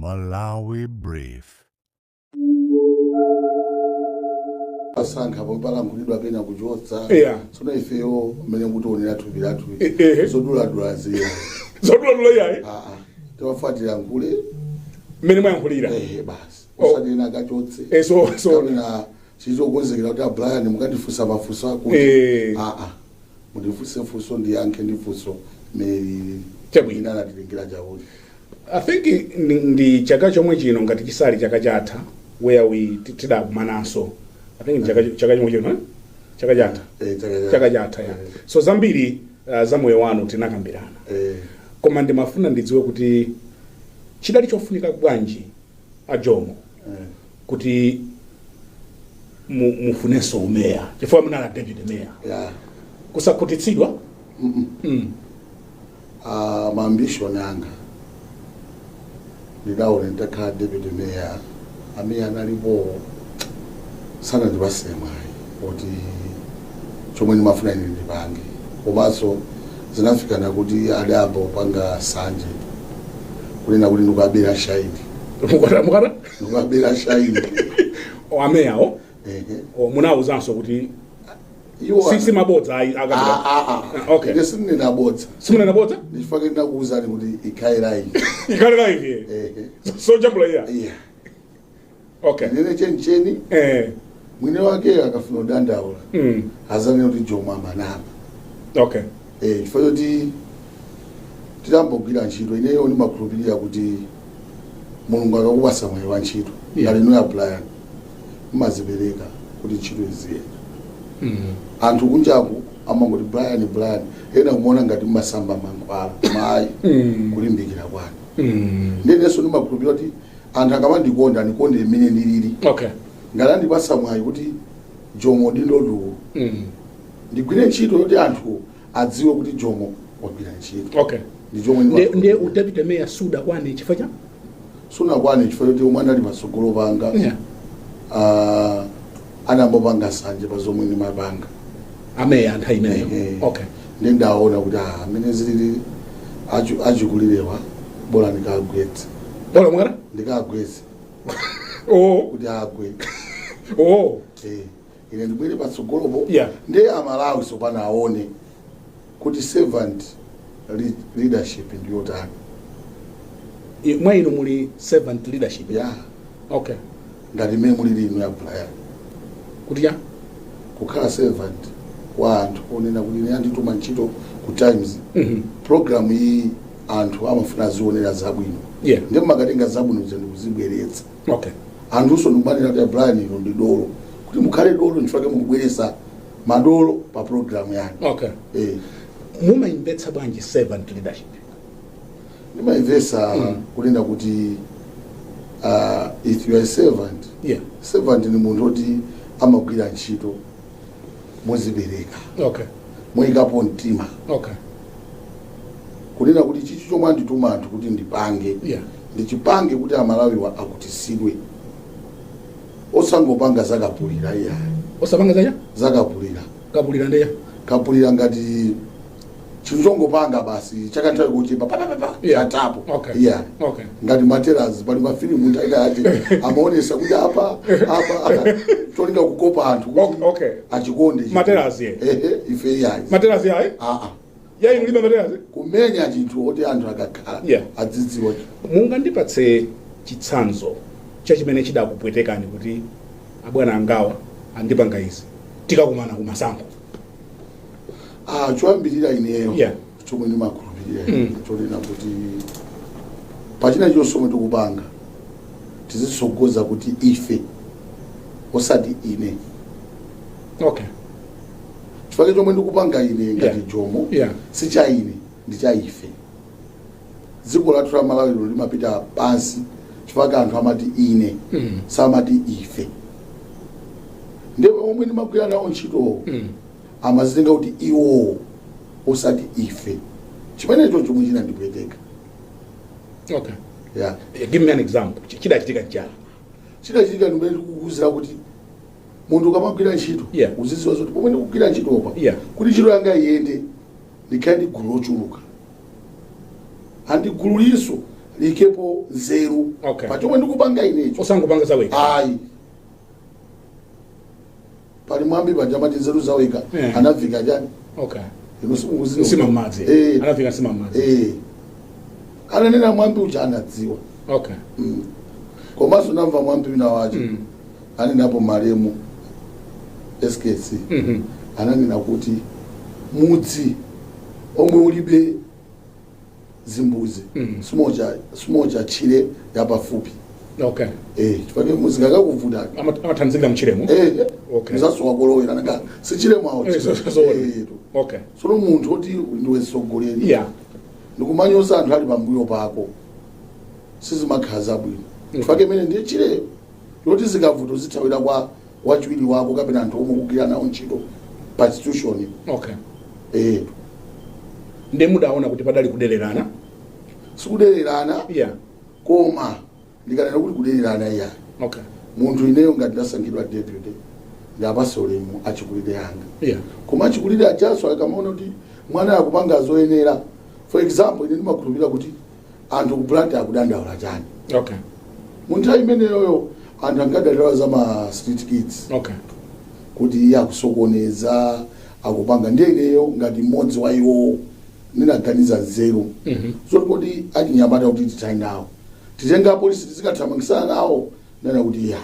Malawi Brief. Asankha pomwe palankhulidwa pena kuchotsa. Tsono ifeyo mmene mukutionera thupi lathu, zoduladula ziya. Zoduladula iyayi. Aa, timafuna tilankhule mmene mwayankhulira. Ehe, basi. Oh. Osati ena akachotse So kapena chichokonzekera kuti a Brian mukandifunsa mafunso akuti, aa, mundifunse funso ndiyankhe ndi funso mmene lili. Chabwino. Ina anatilengera chakuti I think ndi chaka chomwe chino, ngati chisali chaka chatha, where we tidakumananso. I think ndi chaka chomwe chino, eh? Chaka chatha. Chaka chatha. Chaka chatha, ya. So zambiri za moyo wanu tinakambirana, koma ndimafuna ndidziwe kuti chidali chofunika bwanji a Jomo kuti mufunenso umeya, chifukwa munali deputy mayor. Kusakhutitsidwa? Ah, ma ambition anga ndidaona nditakhala deputy mayor, amene analipo sanandipase mwayi kuti chomwe ndimafuna ine ndipange. Komanso zinafikana kuti adayamba kupanga sanje, kunena kuti ndikukabera shine. Mukata mukata? Ndikukabera shine. O, ameyawo? Ehe. O, munawuzanso kuti Iwo si mabodza ayi akapita? Ah, ah, ah. Ine sindinena bodza. Simunena bodza? Ndichifukwa ndinakuwuzani kuti ikhale live. Ikhale live? Ehe. So jambula iya. Iya. Okay. Nene chenicheni, mwini wake akafuna kudandaula, azanena kuti Jomo amanama. Chifukwa choti titambogwira ntchito, ineyo ndimakhulupirira kuti Mulungu akakupasa mwayi wa ntchito, ngati inuyo Brian, mumazipereka kuti ntchito iziyenda. Anthu kunjaku amangoti Brian, Brian, ena kumaona ngati mmasamba mankhwala, mayi, kulimbikira kwanu. Ndenenso ndimakhulupirira kuti anthu akamandikonda, andikonde mmene ndilili. Ngati andipasa mwayi kuti Jomo dindoduwo, ndigwire ntchito yoti anthu adziwe kuti Jomo wagwira ntchito. Ndi chomwe Ndiye udeputy mayor sudakwane chifukwa cha? Sunakwane chifukwa choti omwe anali patsogolo panga anambopanga sanje pa zomwe ndimapanga. Ameya anthu imeneyo? Ehe. Ndi ndaona kuti amene zilili achikulirewa, bola ndikagwetse. Bola mukata? Ndikagwetse. Oh. Kuti agwe. Oh. Ine ndibwere patsogolopo. Ndiye Amalawi sopano aone kuti servant leadership ndiyotani. Mwa inu muli servant leadership? Yeah. Ngati mmene mulili inu ya Brian. Kuti ya? Kukhala servant wa anthu, onena kuti ine andituma ntchito ku Times, program iyi anthu amafuna azionera zabwino, ndiye mumakatenga zabwino zija ndikuzibweretsa. Anthunso ndikumanena kuti Brian ino ndi dolo, kuti mukhale dolo nchifukwa mukubweretsa madolo pa program yanu. Mumayimvetsa bwanji servant leadership? Ndimayimvetsa kunena kuti if you are a servant, servant ni munthu oti amagwira ntchito mozipereka, moyikapo mtima, kunena kuti chichi chomwe andituma anthu kuti ndipange, ndichipange kuti Amalawiwa akutisidwe, osangopanga zakapulira iyayi. Osapanga zacha? Zakapulira. Kapulira ndeya? Kapulira ngati chinthu chongopanga basi chakanthawi kochepa, papapapa, chatapo. Yeah. Ngati materas, pali mafilimu nthawi yake amaonesa kuti apa apa, cholinga kukopa anthu kuti achikonde chinthu. Materas, ye. Ehe, ife iyayi. Materas yayi? Aa. Yayi, mulibe materas? Kumenya chinthu oti anthu akakhala adzidziwa. Mungandipatse chitsanzo cha chimene chidakupwetekani kuti abwana angawa andipanga izi, tikakumana kumasankho? Ah, choyambirira ineyo, chomwe ndimakhulupirira, chonena kuti pachina chonse chomwe tikupanga tizitsogoza kuti ife, osati ine. Chifukwa chomwe ndikupanga ine ngati Jomo si cha ine, ndi cha ife. Dziko lathu la Malawi lino limapita pansi chifukwa anthu amati ine, samati ife. Ndipo omwe ndimagwira nawo ntchitowo amazitenga kuti iwowo, osati ife. Chimenecho chomwe chinandipweteka. Yeah. Give me an example. Chidachitika nchani? Chidachitika ndimene ndikukuwuzira kuti munthu ukamagwira ntchito, uzidziwa zoti pomwe ndikugwira ntchitopa, kuti ntchito yanga iyende, ndikhale ndi gulu lochuluka, andi gulu linso Likepo nzeru pachomwe ndikupanga inecho. Osangopanga zaweka. Ayi, pali mwambi paja amati nzeru zaweka anavika chani? Inu simukuziwa. Nsima m'madzi. Eh. Anavika nsima m'madzi. Eh, ananena mwambi uja anadziwa. Komanso namva mwambi wina wache anenapo malemu SKC, ananena kuti mudzi omwe ulibe zimbuzi simocha tchire yapafupi. Eh, chifukwa muzikakakuvuta Amathandizira mchiremo. Eh, muzasowa kolowera nanga sichire mwawo. Eh, zoona. Sono munthu oti ndiwe mtsogoleri ndikumanyoza anthu ali pambuyo pako, sizimakhala zabwino. Chifukwa imene ndiye chireyo yoti zikavuta uzithawira kwa wachiwiri wako kapena anthu omwe kugwira nawo ntchito pa institution. Eh. Ndiye mudaona kuti padali kudererana? Sikudererana, koma ndikanena kuti kudererana, iya. Munthu ineyo ngati ndasankhidwa deputy, ndapase ulemu achikulire anga. Koma achikulire ajaso akamaona kuti mwana akupanga zoyenera, for example, ine ndimakhulupirira kuti anthu ku Blantyre akudandaula chani. Mu nthawi imeneyoyo anthu ankadandaula za ma street kids kuti iye akusokoneza, akupanga. Ndiye ineyo ngati mmodzi wa iwo ndinaganiza nzeru zoti kodi achinyamata kuti titani nawo? Titenga apolisi tizikathamangisana nawo? Nana kuti iyayi,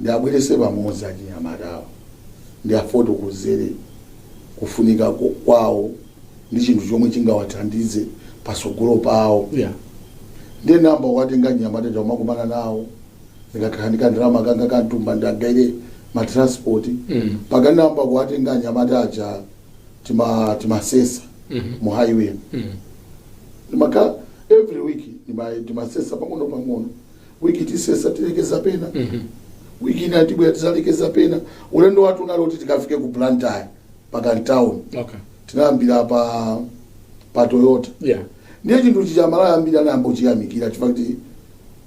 ndiabwerese pamodzi achinyamatawo, ndiafotokozere kufunika kwawo ndi chinthu chomwe chingawathandize pasogolo pawo. Ndiye namba ukatenga nyamata chaumakumana nawo, ndikakhala ndikandalama kanga kantumba, ndagaire ma transport. Paka namba kuwatenga anyamata aja, timasesa mu highway. Ndimakhala every week timasesa pang'ono pang'ono. Wiki tisesa, tilekeza pena, wiki ina tibwera, tizalekeza pena. Ulendo wathu unali kuti tikafike ku Blantyre paka town. Tinayambira pa Toyota. Ndiye chinthu chija Malawi ambiri anayamba kuchiyamikira chifukwa kuti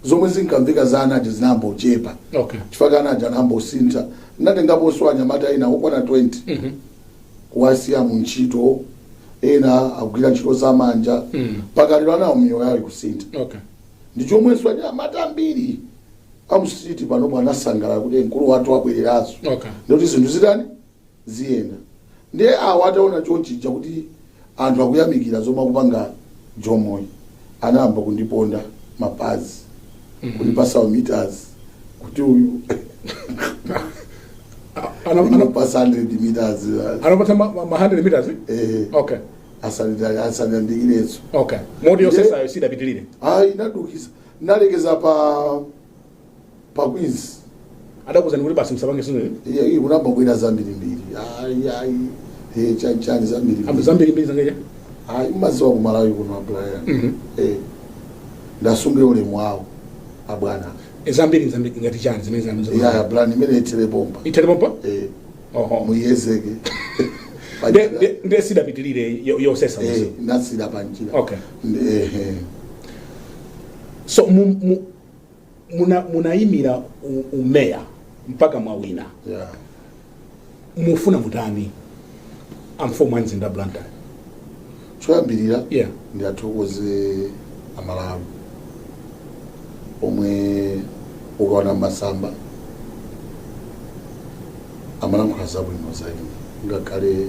zomwe zinkamveka za anaja zinayamba kuchepa, chifukwa anaja anayamba kusintha. Natengaponso anyamata ena okwana 20, kuwasiya mu ntchito, ena akugwira ntchito zamanja. Pakalero anawo miyoyo yawo ikusintha. Ndi chomwenso anyamata ambiri amu street panopo anasangalala kuti mkulu wathu wabwereranso, ndikuti zinthu zitani, ziyenda. Ndiye awo ataona chonchija kuti anthu akuyamikira zomwe akupanga Jomoyi, anayamba kundiponda mapazi, kundipasa meters kuti uyu ndimupasa 100 meters. Anapatsa ma 100 meters? Eh. Asandiyandikirenso. Okay, moti yosesayo sidapitilire? Ayi, nadukisa, nalekeza pa Queens. Adakuuzani kuti basi, msapange sinu? Iye iye kunamba bwera zambirimbiri, ayi ayi, eh, chani chani, zambirimbiri. Zambirimbiri zangeja? Ayi, mmaziwa ku Malawi kuno, abwana. Eh, ndasunge ulemu wawo abwana. Zambiri zambiri ngati chani zimene iya, plan imene ithere pompa. Ithere pompa? Eh. Oho. Muyezeke. Nde sidapitilire yosesa? Eh, ndasira panjira. Eh. So munayimira umeya mpaka mwawina. Mufuna mutani amfumu a mzinda Blantyre? Choyambirira, ndiathokoze Amalawi omwe ukaona masamba amalankhula zabwino za ine, ngakhale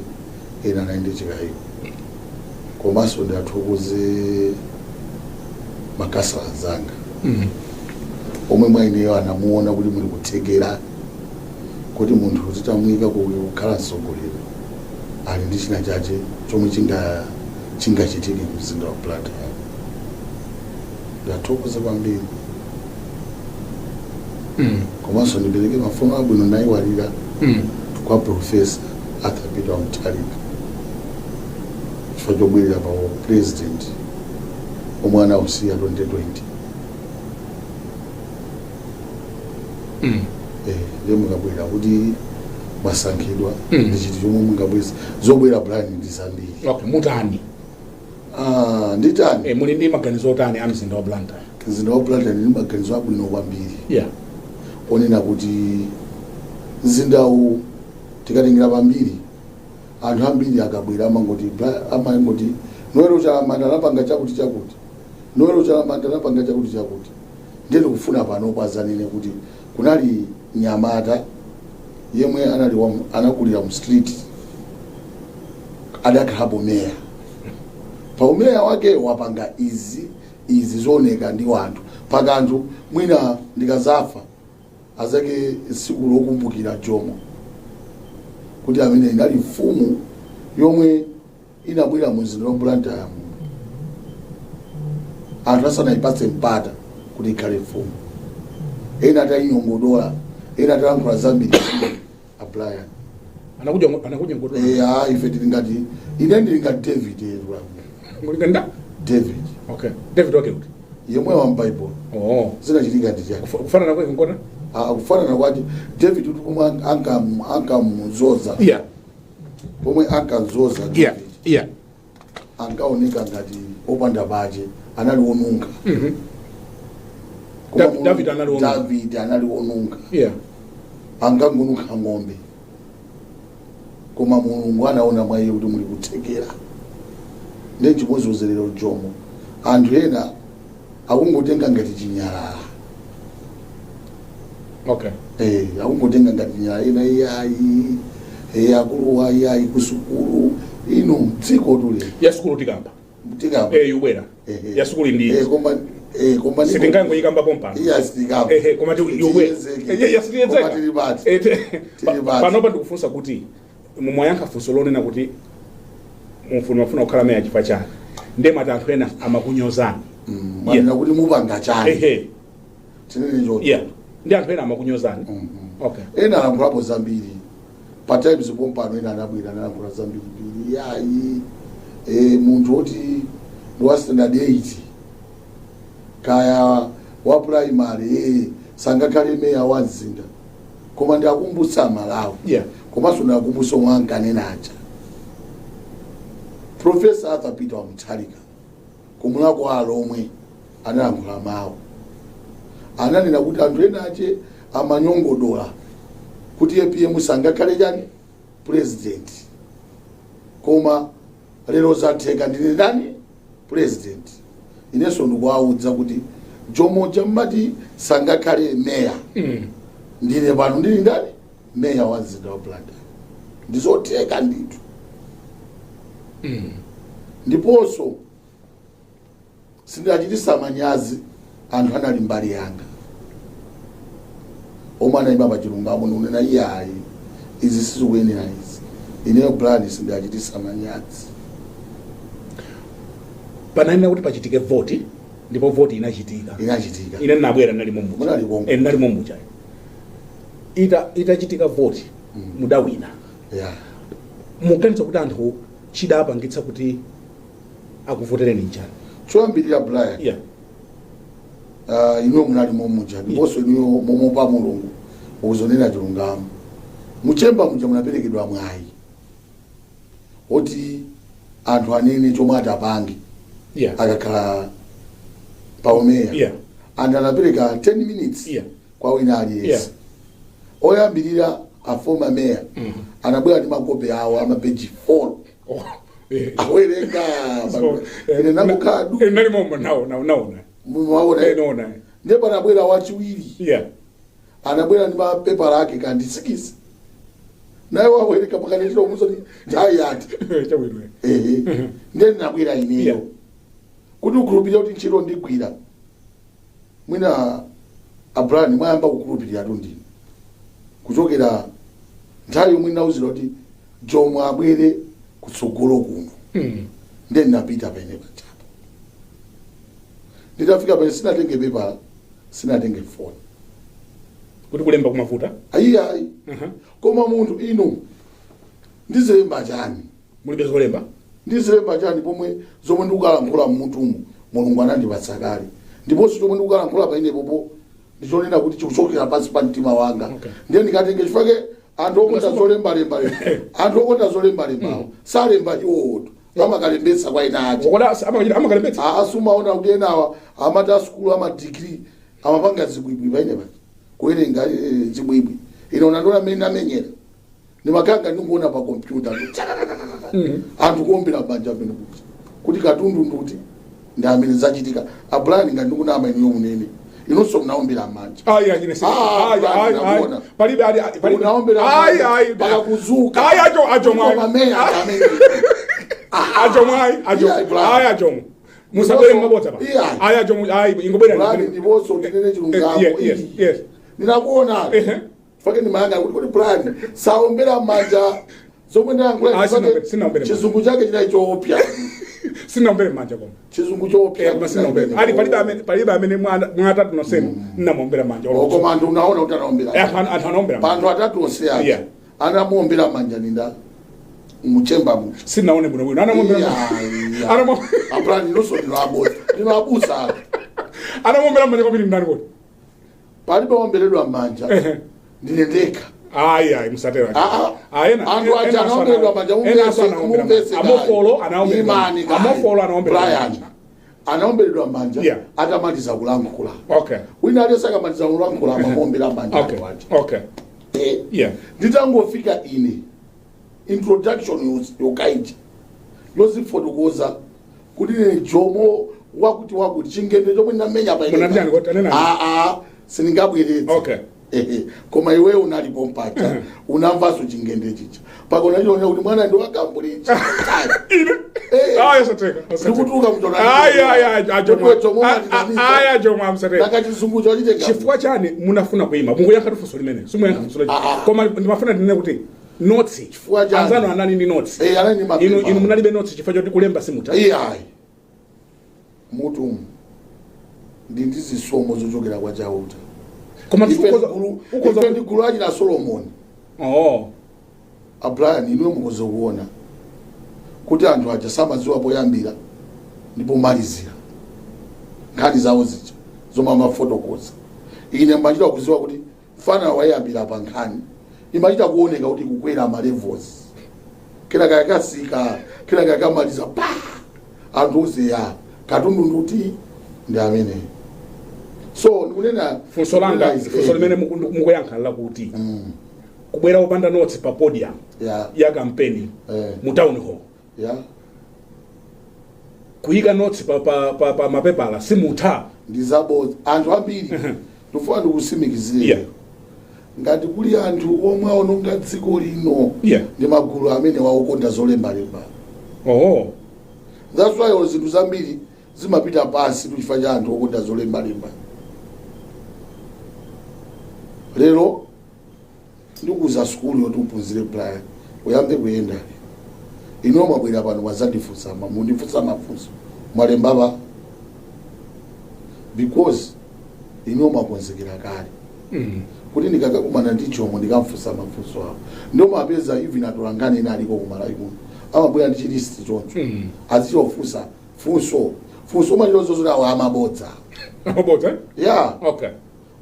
ena anali ndi chikayiko. Komanso ndiathokoze makasala anzanga omwe mwa ineyo anamuona kuti muli kuthekera kuti munthu titamuyika kukhala mtsogoleri ali ndi china chache chomwe chingachitike mzinda wa Blantyre. Ndathokoza kwambiri. Komanso ndipereke mafuno abwino nayiwalira kwa Professor Arthur Peter Mutharika chifukwa chobwerera pa president omwe anausiya 2020. Eh, ndiye mukabwera kuti mwasankhidwa, ndi chinthu chomwe mungabweza zobwera, plan ndi zambiri. Okay, mutani? Ah, nditani? Eh, muli ndi maganizo otani a mzinda wa Blantyre? Mzinda wa Blantyre ndi maganizo abwino kwambiri onena kuti mzindawu tikatengera pambiri, anthu ambiri akabwera amangoti Noel Chalamanda anapanga chakuti chakuti. Noel Chalamanda anapanga chakuti chakuti. Ndiye ndikufuna panopo azanene kuti kunali nyamata yemwe anali anakulira mu street, adakhalapo meya, pa umeya wake wapanga izi izi zooneka ndi wanthu pakanthu. Mwina ndikazafa azake tsiku lokumbukira Jomo kuti amene inali mfumu yomwe inabwera mu mzinda wa Blantyre muno anthu asanayipatse mpata kuti ikhale mfumu, ena atayinyongodola, ena atalankhula zambiri, a Brian. Anakuja anakuja ngodola. Eh, ah, ife tili ngati, ine ndili ngati David yetu. Mulinga David. Okay, David wake kuti? Yemwe wa m'Bible. Oh. Zinachitika ndi chani? Kufanana kwake nkona. Ah, kufanana kwati David kuti pomwe ankamuzoza, pomwe ankazoza David, ankaoneka ngati opanda pache, anali wonunkha. Koma David anali wonunkha. David anali wonunkha, angangonunkha ng'ombe, koma Mulungu anaona mwa iye kuti muli kuthekera. Ndiye chimodzimodzi lero Jomo, anthu ena akungotenga ngati chinyalala. Eh, akungotenga ngati chinyalala. Ena iyayi, eh, akuluwa iyayi, kusukulu ino dziko tuli. Ya sukulu tikamba. Tikamba. Eh, yubwera. Ya sukulu ndi Eh, koma eh, koma sitingangoyikambapo mpano. Iya, sitikamba. Ehe, koma yubwera. Tiyenzeke. Eh, ya sitiyenzeka. Koma tili pati? Eh, Tili pati? Panopa ndikufunsa kuti mumwayankha funso lonena kuti mufuna mafuna kukhala meya chifukwa chani, ndiye mwati anthu ena amakunyozani. Mwanena kuti mupanga chani? Ehe. Tinene choncho. Yeah, ndi anthu ena amakunyozani, okay. Ena alankhulapo zambiri pa Times pompano, ena anabwera analankhula zambiri mbiri, yayi, e, munthu woti ndi wa standard 8 kaya wa primary, e, sangakhale meya wa mzinda. Koma ndiakumbutsa Malawi, komanso ndiakumbutsa omwe ankanena aja, Professor Arthur Peter Mutharika kumulako alomwe analankhula mawu, ananena kuti anthu ena ache amanyongodola kuti APM sangakhale chani, president, koma lero zatheka, ndine ndani, president. Inenso ndikuwawudza kuti Jomoja mmati sangakhale meya, ndine pano ndili ndani, meya wa mzinda wa Blantyre. Ndizotheka ndithu. Ndiponso sindinachitisa manyazi anthu anali mbali yanga omwe anayima pa chilungamo nikunena iyayi, izi sizikuyenera izi. Ineyo Brian sindinachitisa manyazi. Pananena kuti pachitike voti, ndipo voti inachitika. Inachitika. Ine ndinabwera, ndinali mommuja. Munali konko. Eh, ndinali mommuja. Itachitika voti, mudawina. Muganiza kuti anthu chidapangitsa kuti akuvotereni njani? Choyambirira, Brian, inuyo munali momuja, ndiponso inuyo momopa Mulungu mukuzonena chilungamo. Muchemba muja munaperekedwa mwayi oti anthu anene chomwe atapange akakhala paumeya. Anthu anapereka 10 minutes kwa wina aliyense. Oyambirira, a former mayor, anabwera ndi makope awo amapeji 4. Oh, eh. Awerenga. So, ine nangokhala. Nali momwe naona naona. Mwaona? Eh, naona. Ndiye panabwera wachiwiri, anabwera ndi mapepala ake kandi 6, naye wawerenga pakanetera umuzoti nthawi yati. Chabwino. Ehe, ndiye ndinabwera ineyo kuti ukhulupirira kuti ntchito ndigwira. Mwina abrani mwayamba kukhulupirira tu ndinu kuchokera nthawi yomwe ndinauzira kuti Jomo abwere kutsogolo kuno. Ndiye ndinapita pene pachapo. Nditafika pene, sinatenge pepala, sinatenge foni. Kuti kulemba kumavuta. Ayi, ayi. Koma munthu inu, ndizilemba chani? Mulibe zolemba. Ndizilemba chani pomwe zomwe ndikukalankhula mmutumu Mulungu anandipatsa kale, ndiponso chomwe ndikukalankhula painepopo ndichonena kuti chikuchokera pansi pa mtima wanga? Ndiye ndikatenge chifukwa anthu okonda zolembalemba, anthu okonda zolembalembawo salemba iwowoto, amakalembetsa kwa ena aja. Koda amakalembetsa. Asumaona kuti enawa amati asukulu amadigiri amapanga zibwibwi paine paja kuwerenga, eh, zibwibwi. Ine unandiona mmene namenyera, ndimakanga ndikuona pa kompyuta anthu kuombera banja pene kuti katundu nduti Ndi amene zachitika. A Brian, ngati ndikunama, inuyo munene, inunso munaombera manja. Ayi, ayi, ine Ah, ayi, Brian, ayi, ayi. ndakuona. Palibe ali palibe. Unaombera Ayi, manja ayi. mpaka kuzuka. Ayi, acho acho Ndipo mwayi. mameya amene Acho mwayi, acho. Yeah, Brian. Ayi, acho. Musabwere mabodza pa. Yeah. Ayi, acho, ayi, ingobwera. Brian, ndiponso ndinene chilungamo. Yes, yes. Ndinakuona. Fake ndimayanga kuti Brian saombera manja zomwe ndayankhula. Ah, sinaombera manja. Chizungu chake chinali choopsa. Sinaombere manja koma. Chizungu choopsa. Eh, koma sinaombere. Ali palibe amene mwana mwatatu nonsenu nnamuombera manja. Koma anthu unaona kuti anaombera. Eh, anthu anaombera manja. Panthu atatu onse aja anamuombera manja ninda muchemba mu Sinaone bwino bwino. Anamuombera manja. A Brian, inonso ndinoaboza, ndinoabusa. Anamuombera manja kwambiri ndani kodi? Palibe omberedwa manja. Ndine ndekha. Ayi, ayi, musatero. Ah, ah. Ayi, ena Anthu aja anaomberedwa manja, mumvese kayi. Amofolo anaombera. Imani kayi. Amofolo anaombera. Brian anaomberedwa manja atamaliza kulankhula. Wina aliyense akamaliza kulankhula amamuombera manja anthu aja. Nditangofika ine, introduction yokaija yozifotokoza kuti ine Jomo wakuti wakuti, chingende chomwe ndinamenya pa ine. Munati kuti anena? Ah, ah, sindingabweretse. Ehe, koma iwe unalipo mpacha, unamvanso chingende chicha pakona chiona kuti mwana ndi wakambulicha. Ine? Eh. Ayi, osateka. Ndikutuluka mchona. Ayi, ayi, ayi, ajomo. Kuti Jomo matinamiza. Ayi, ajomo, amsateka. Naka chizungu chochitenga. Chifukwa chani munafuna kuima? Mukuyankha funso limene simuyankha funso Ah, ah. koma ndimafuna ndinene kuti notes. Chifukwa chani? Anzanu anali ndi notes. Eh, anali ndi mapepa. Inu munalibe notes chifukwa choti kulemba simuta. Iyayi, mutu ndi zisomo zochokera kwa Chauta. Koma Ife ukhoza ife ndi gulu lachina Solomoni. Oh. A Brian, inuyo mukoze kuona kuti anthu aja samadziwa poyambira ndipo malizira nkhani zawo zija zomwe amafotokoza. Ine mbachita kuziwa kuti fana wayambira pa nkhani imachita kuoneka kuti kukwera ma levels, kena kakasika, kena kakamaliza pa anthu ozeya katundu nduti ndi amene. So ndikunena Funso langa, funso limene mukuyankha lakuti kubwera opanda notes pa podium ya kampeni mu town hall, kuyika notes pa mapepala simutha. Ndi zabodza. Anthu ambiri, ndifuna ndikusimikizire, ngati kuli anthu omwe aononga dziko lino ndi magulu amene waokonda zolembalemba. That's why zinthu zambiri zimapita pansi chifukwa cha anthu okonda zolembalemba. Lero ndikuza sukulu yoti uphunzire, Brian, uyambe kuyenda. Ino mwabwera pano, mwazandifunsa, mundifunsa mafunso mwalemba pa, because ino mwakonzekera kale kuti ndikakakumana ndi Jomo ndikamfunsa mafunso awo. Ndio mapeza even atolangani ena aliko kumalawi kuno amabwera ndi chi list choncho, azichofunsa funso funso machilozozoti awo amabodza. Amabodza, eh? Yeah.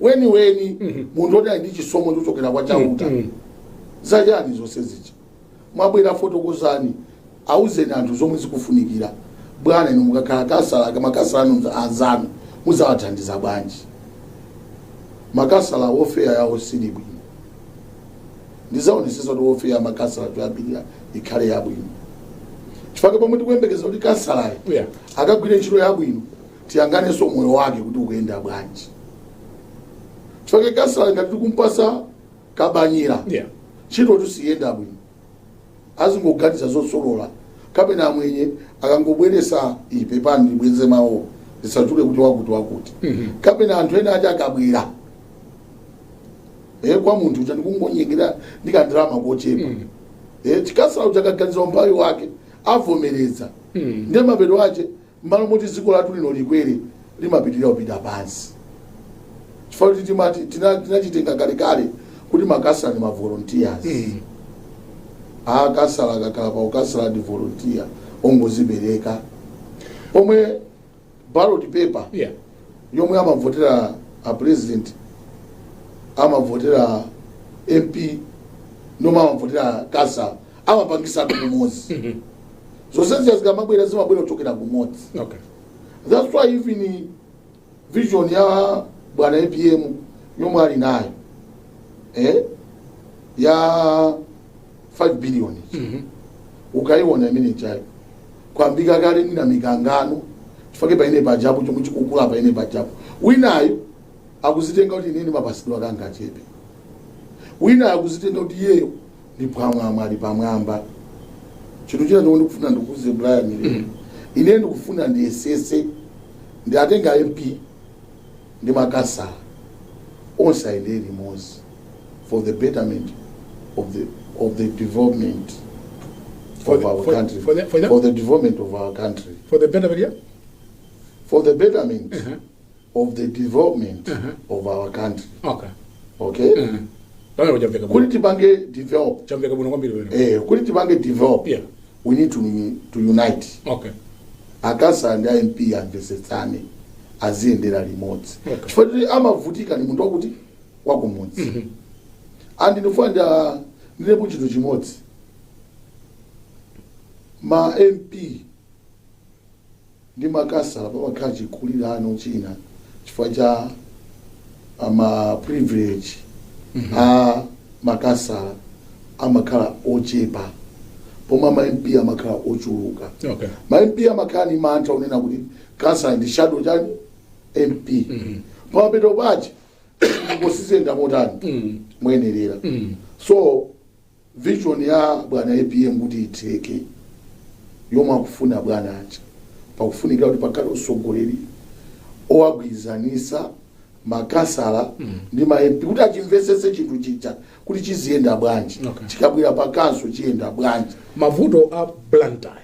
Weni weni, munthu oti ali ndi chisomo chochokera kwa Chauta, zachani zonse zija mwabwera, fotokozani, auzeni anthu zomwe zikufunikira. Bwana, inu mukakhala kasala, makasala anu anzanu muzawathandiza bwanji? Makasala welfare yawo sili bwino. Ndizaonesesa kuti welfare ya makasala toyambirira ikhale yabwino, chifukwa pomwe tikuyembekeza kuti kasalayo akagwire ntchito yabwino, tiyanganenso moyo wake kuti ukuyenda bwanji, chifukwa kasala ngati tikumpasa kabanyira, ntchito tusiyenda bwino, azingoganiza zosolola kapena amwenye akangobweresa ipe pani ndibweze mawo, ndisachule kuti wakuti wakuti, kapena anthu ena ati akabwera kwa munthu uja ndikungonyengera ndikandalama kochepa. Chikasala uja akaganiza umphawi wake avomereza. Ndiye mapeto ache, m'malo moti dziko lathu lino likwere, limapitirira kupita pansi, chifukwa kuti timati tinachitenga kalekale kuti makasala ndi ma volunteers. Akasala akakhala pa ukasala ndi volunteer ongozipereka, pomwe ballot paper yomwe amavotera a president, amavotera MP, nomwe amavotera kasa, amapangisa kumodzi. Zonse zija zikamabwera zimabwera kuchokera kumodzi. That's why even vision ya bwana APM yomwe ali nayo ya 5 billion, ukaiona imene chayo kwambika kale mwina mikangano, chifukwa Chifukwa paine pajapo chomwe chikukula paine pajapo, winayo akuzitenga kuti inini mapasidwe akanga achepe, winayo akuzitenga kuti iyeyo ndi pamwamba, ali pamwamba. Chinthu china chomwe ndikufuna ndikuuze, Brian, lero ine ndikufuna ndiyesese ndiatenga MP ndi makasala onse ayendere limodzi for the betterment of the development For of our country. For the- For the development of our country. For the betterment, yeah. For the betterment of the development of our country. Okay. Pamene chamveka Kuti bwino. tipange develop, Chamveka bwino kwambiri pamene. kuti tipange develop, we need to unite. Akasala ndi MP amvesetsane, aziyendera limodzi, chifukwa kuti amavutika ni munthu wakuti wakumudzi. And ndifuna ndinepo chinthu chimodzi: ma MP ndi makasala pamakhala chikulirano china chifukwa cha ama privilege a makasala amakhala ochepa, pomwe ama MP amakhala ochuluka. Ma MP amakhala ni mantha unena kuti kansala ndi shadow chani MP. Pamapeto pache ngosizenda motani moyenerera. So vision ya bwana APM kuti itheke, yomwe akufuna bwana aja, pakufunikira kuti pakhale usogoleri owagwirizanisa makasala ndi ma MP kuti achimvesese chinthu chija kuti chiziyenda bwanji, chikabwera pa council chiyenda bwanji. Mavuto a Blantyre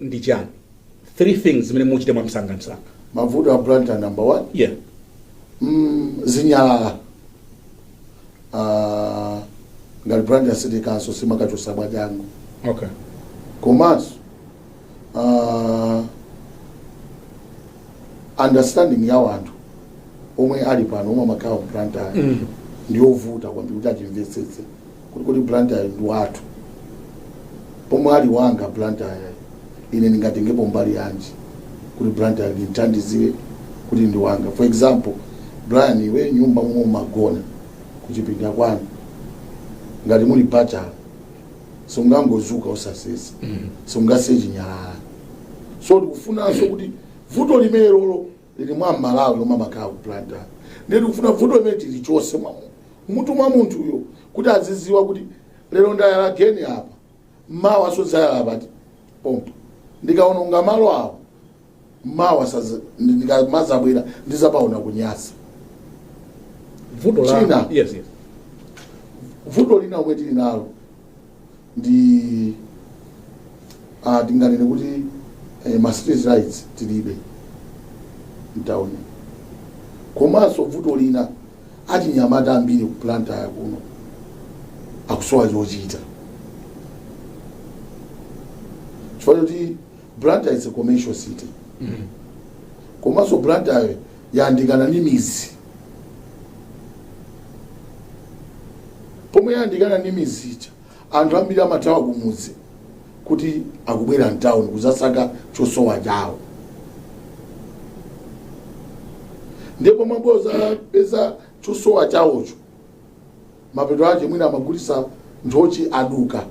ndi chani? Three things zimene muchite mwamsangamsanga. Mavuto a Blantyre, number one, zinyalala. Ngati Blantyre City Council simakachosa bwajango. Komanso understanding ya wanthu omwe ali pano, omwe amakhala ku Blantyre, ndiyovuta kwambiri kuti achimvetsetse kuti Blantyre ndi wathu, pomwe ali wanga Blantyre, ine ndingatengepo mbali yanji kuti Blantyre ndimthandizire kuti ndi wanga? For example, Brian, iwe nyumba momwe umagona kuchipinda kwanu, ngati muli bachelor, sungangozuka usasesa, sungasiye chinyalala. So tikufunanso kuti vuto limene lolo lili mwa Malawi lomwe amakhala ku Blantyre, ndiye tikufuna vuto limene tilichose mutu mwa munthuyo kuti aziziwa kuti lero ndayala geni apa, mawa sozayala pati pompo, ndikaononga malo awo mawa ndikamazabwera ndizapaona kunyasa. Vuto la China. Yes. Vuto lina omwe tili nalo ndi tinganene kuti ma street lights tilibe mtawuni. Komanso vuto lina, achinyamata ambiri ku Blantyre kuno akusowa chochita chifukwa choti Blantyre is a commercial city. Komanso Blantyre yayandikana ndi mizi. Pomwe yayandikana ndi mizi ija, anthu ambiri amathawa kumudzi kuti akubwera mtawuni kuzasaka chosowa chawo. Ndipo mabwera peza chosowa chawocho, mapeto ake mwina amagulisa nthochi, aduka,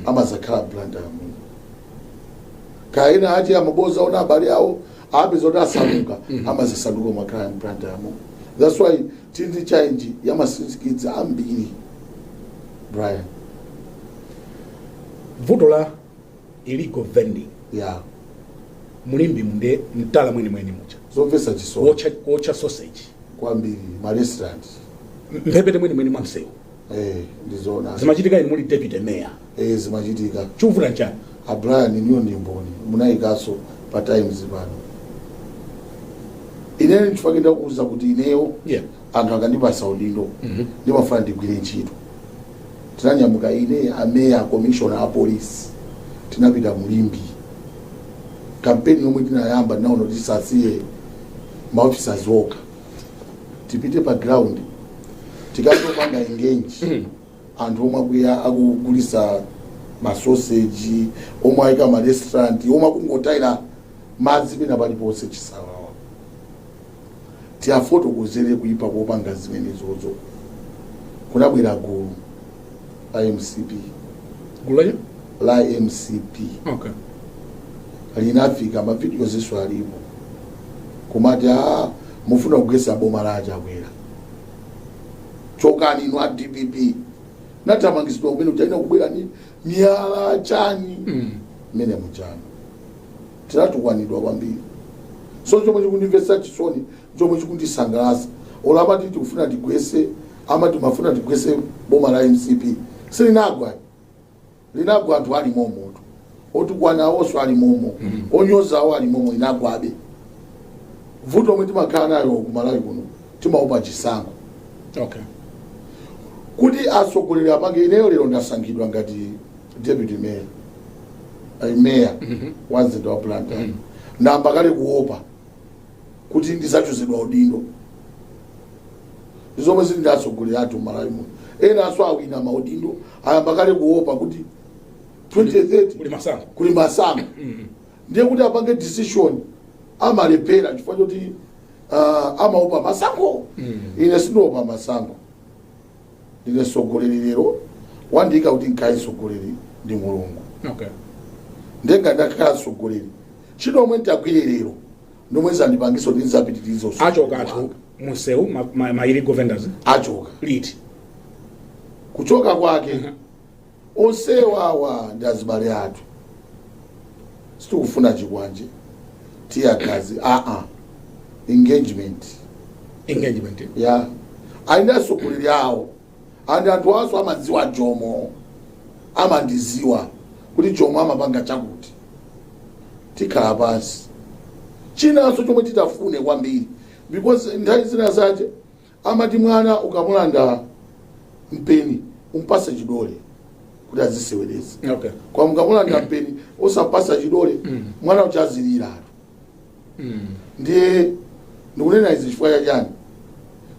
amazakhala Blantyre muno. Kaya ena ati amaboza ona abale awo apeza kuti asamuka, amazasanduka makhala Blantyre muno. That's why tili ndi challenge ya ma street kids ambiri, Brian. Vuto la illegal vending mu Limbe munde mtala mwenimweni mucha, Zomvetsa chisoni. Kuotcha sausage. Kwambiri, ma restaurant. Mphepete mwenimweni mwa msewu. Ndizoona. Zimachitika inu muli deputy mayor? Zimachitika. Chikuvuta nchani? A Brian, niyo ndi mboni, munayikaso pa Times pano. Ineyo nchifukwa ndakuuza kuti ineyo anthu akandipasa udindo, ndimafuna ndigwire ntchito. Tinanyamuka ine, ameya, commissioner a police, tinapita mu Limbe. Kampeni yomwe tinayamba, tinaona kuti tisasiye ma officers okha, tipite pa ground tikatopanga engage anthu omwe akuya akugulisa masoseji, omwe ayika ma restaurant, omwe akungotayira madzi pena paliponse chisawawa, tiafotokozere kuipa kopanga zimenezozo. Kunabwera gulu la MCP. Gulu lacho? La MCP. Linafika, mavidiyo zinso alipo, kumati, a mufuna kugwetsa boma la Chakwera, chokani inu a DPP. Nathamangitsidwa kumene kuchaina, kubwera ni miyala chani mmene muchani, tinatukwanidwa kwambiri. So chomwe chikundimvetsa chisoni, chomwe chikundisangalatsa, olo amati tikufuna tigwetse, amati mafuna tigwetse boma la MCP, silinagwa. Linagwa anthu ali momoto, otukwana awonso ali momo, onyoza awo ali momo, linagwabe. Vuto omwe timakhala nayo kumalawi kuno, timaopa chisankho. Kuti atsogoleri apange, ineyo lero ndasankhidwa ngati deputy mayor, mayor wa mzinda wa Blantyre, ndamba kale kuopa kuti ndizachotsedwa udindo. Zomwe zili ndi atsogoleri athu mmalawi muno, enanso awina maudindo, ayamba kale kuopa kuti 2030 kuli masankho. Kuli masankho. Ndiye kuti apange decision amalephera chifukwa choti amaopa masankho. Ine sindiopa masankho. Ndine mtsogoleri lero, wandiyika kuti nkhale mtsogoleri ndi Mulungu. Ndenga ndakhala mtsogoleri, ntchito omwe nditagwire lero ndomwe zandipangisa kuti ndizapitiriza utsogoleri Achoka anthu wanga. munsewu, ma illegal vendors? Achoka. Liti? Kuchoka kwake, onsewawa ndi azibale athu, sitikufuna chikwanje, tiyagazi, aa, engagement. Engagement. Ya, ali ndi atsogoleri awo, andi anthu aso amadziwa Jomo, amandiziwa kuti Jomo amapanga chakuti. Tikhala pansi. Chinanso chomwe titafune kwambiri, because nthawi zina zache amati mwana ukamulanda mpeni umpase chidole kuti azisewereza. Kwa mukamulanda mpeni osampasa chidole, mwana uchazilira. Ndiye ndikunena izi chifukwa chachani?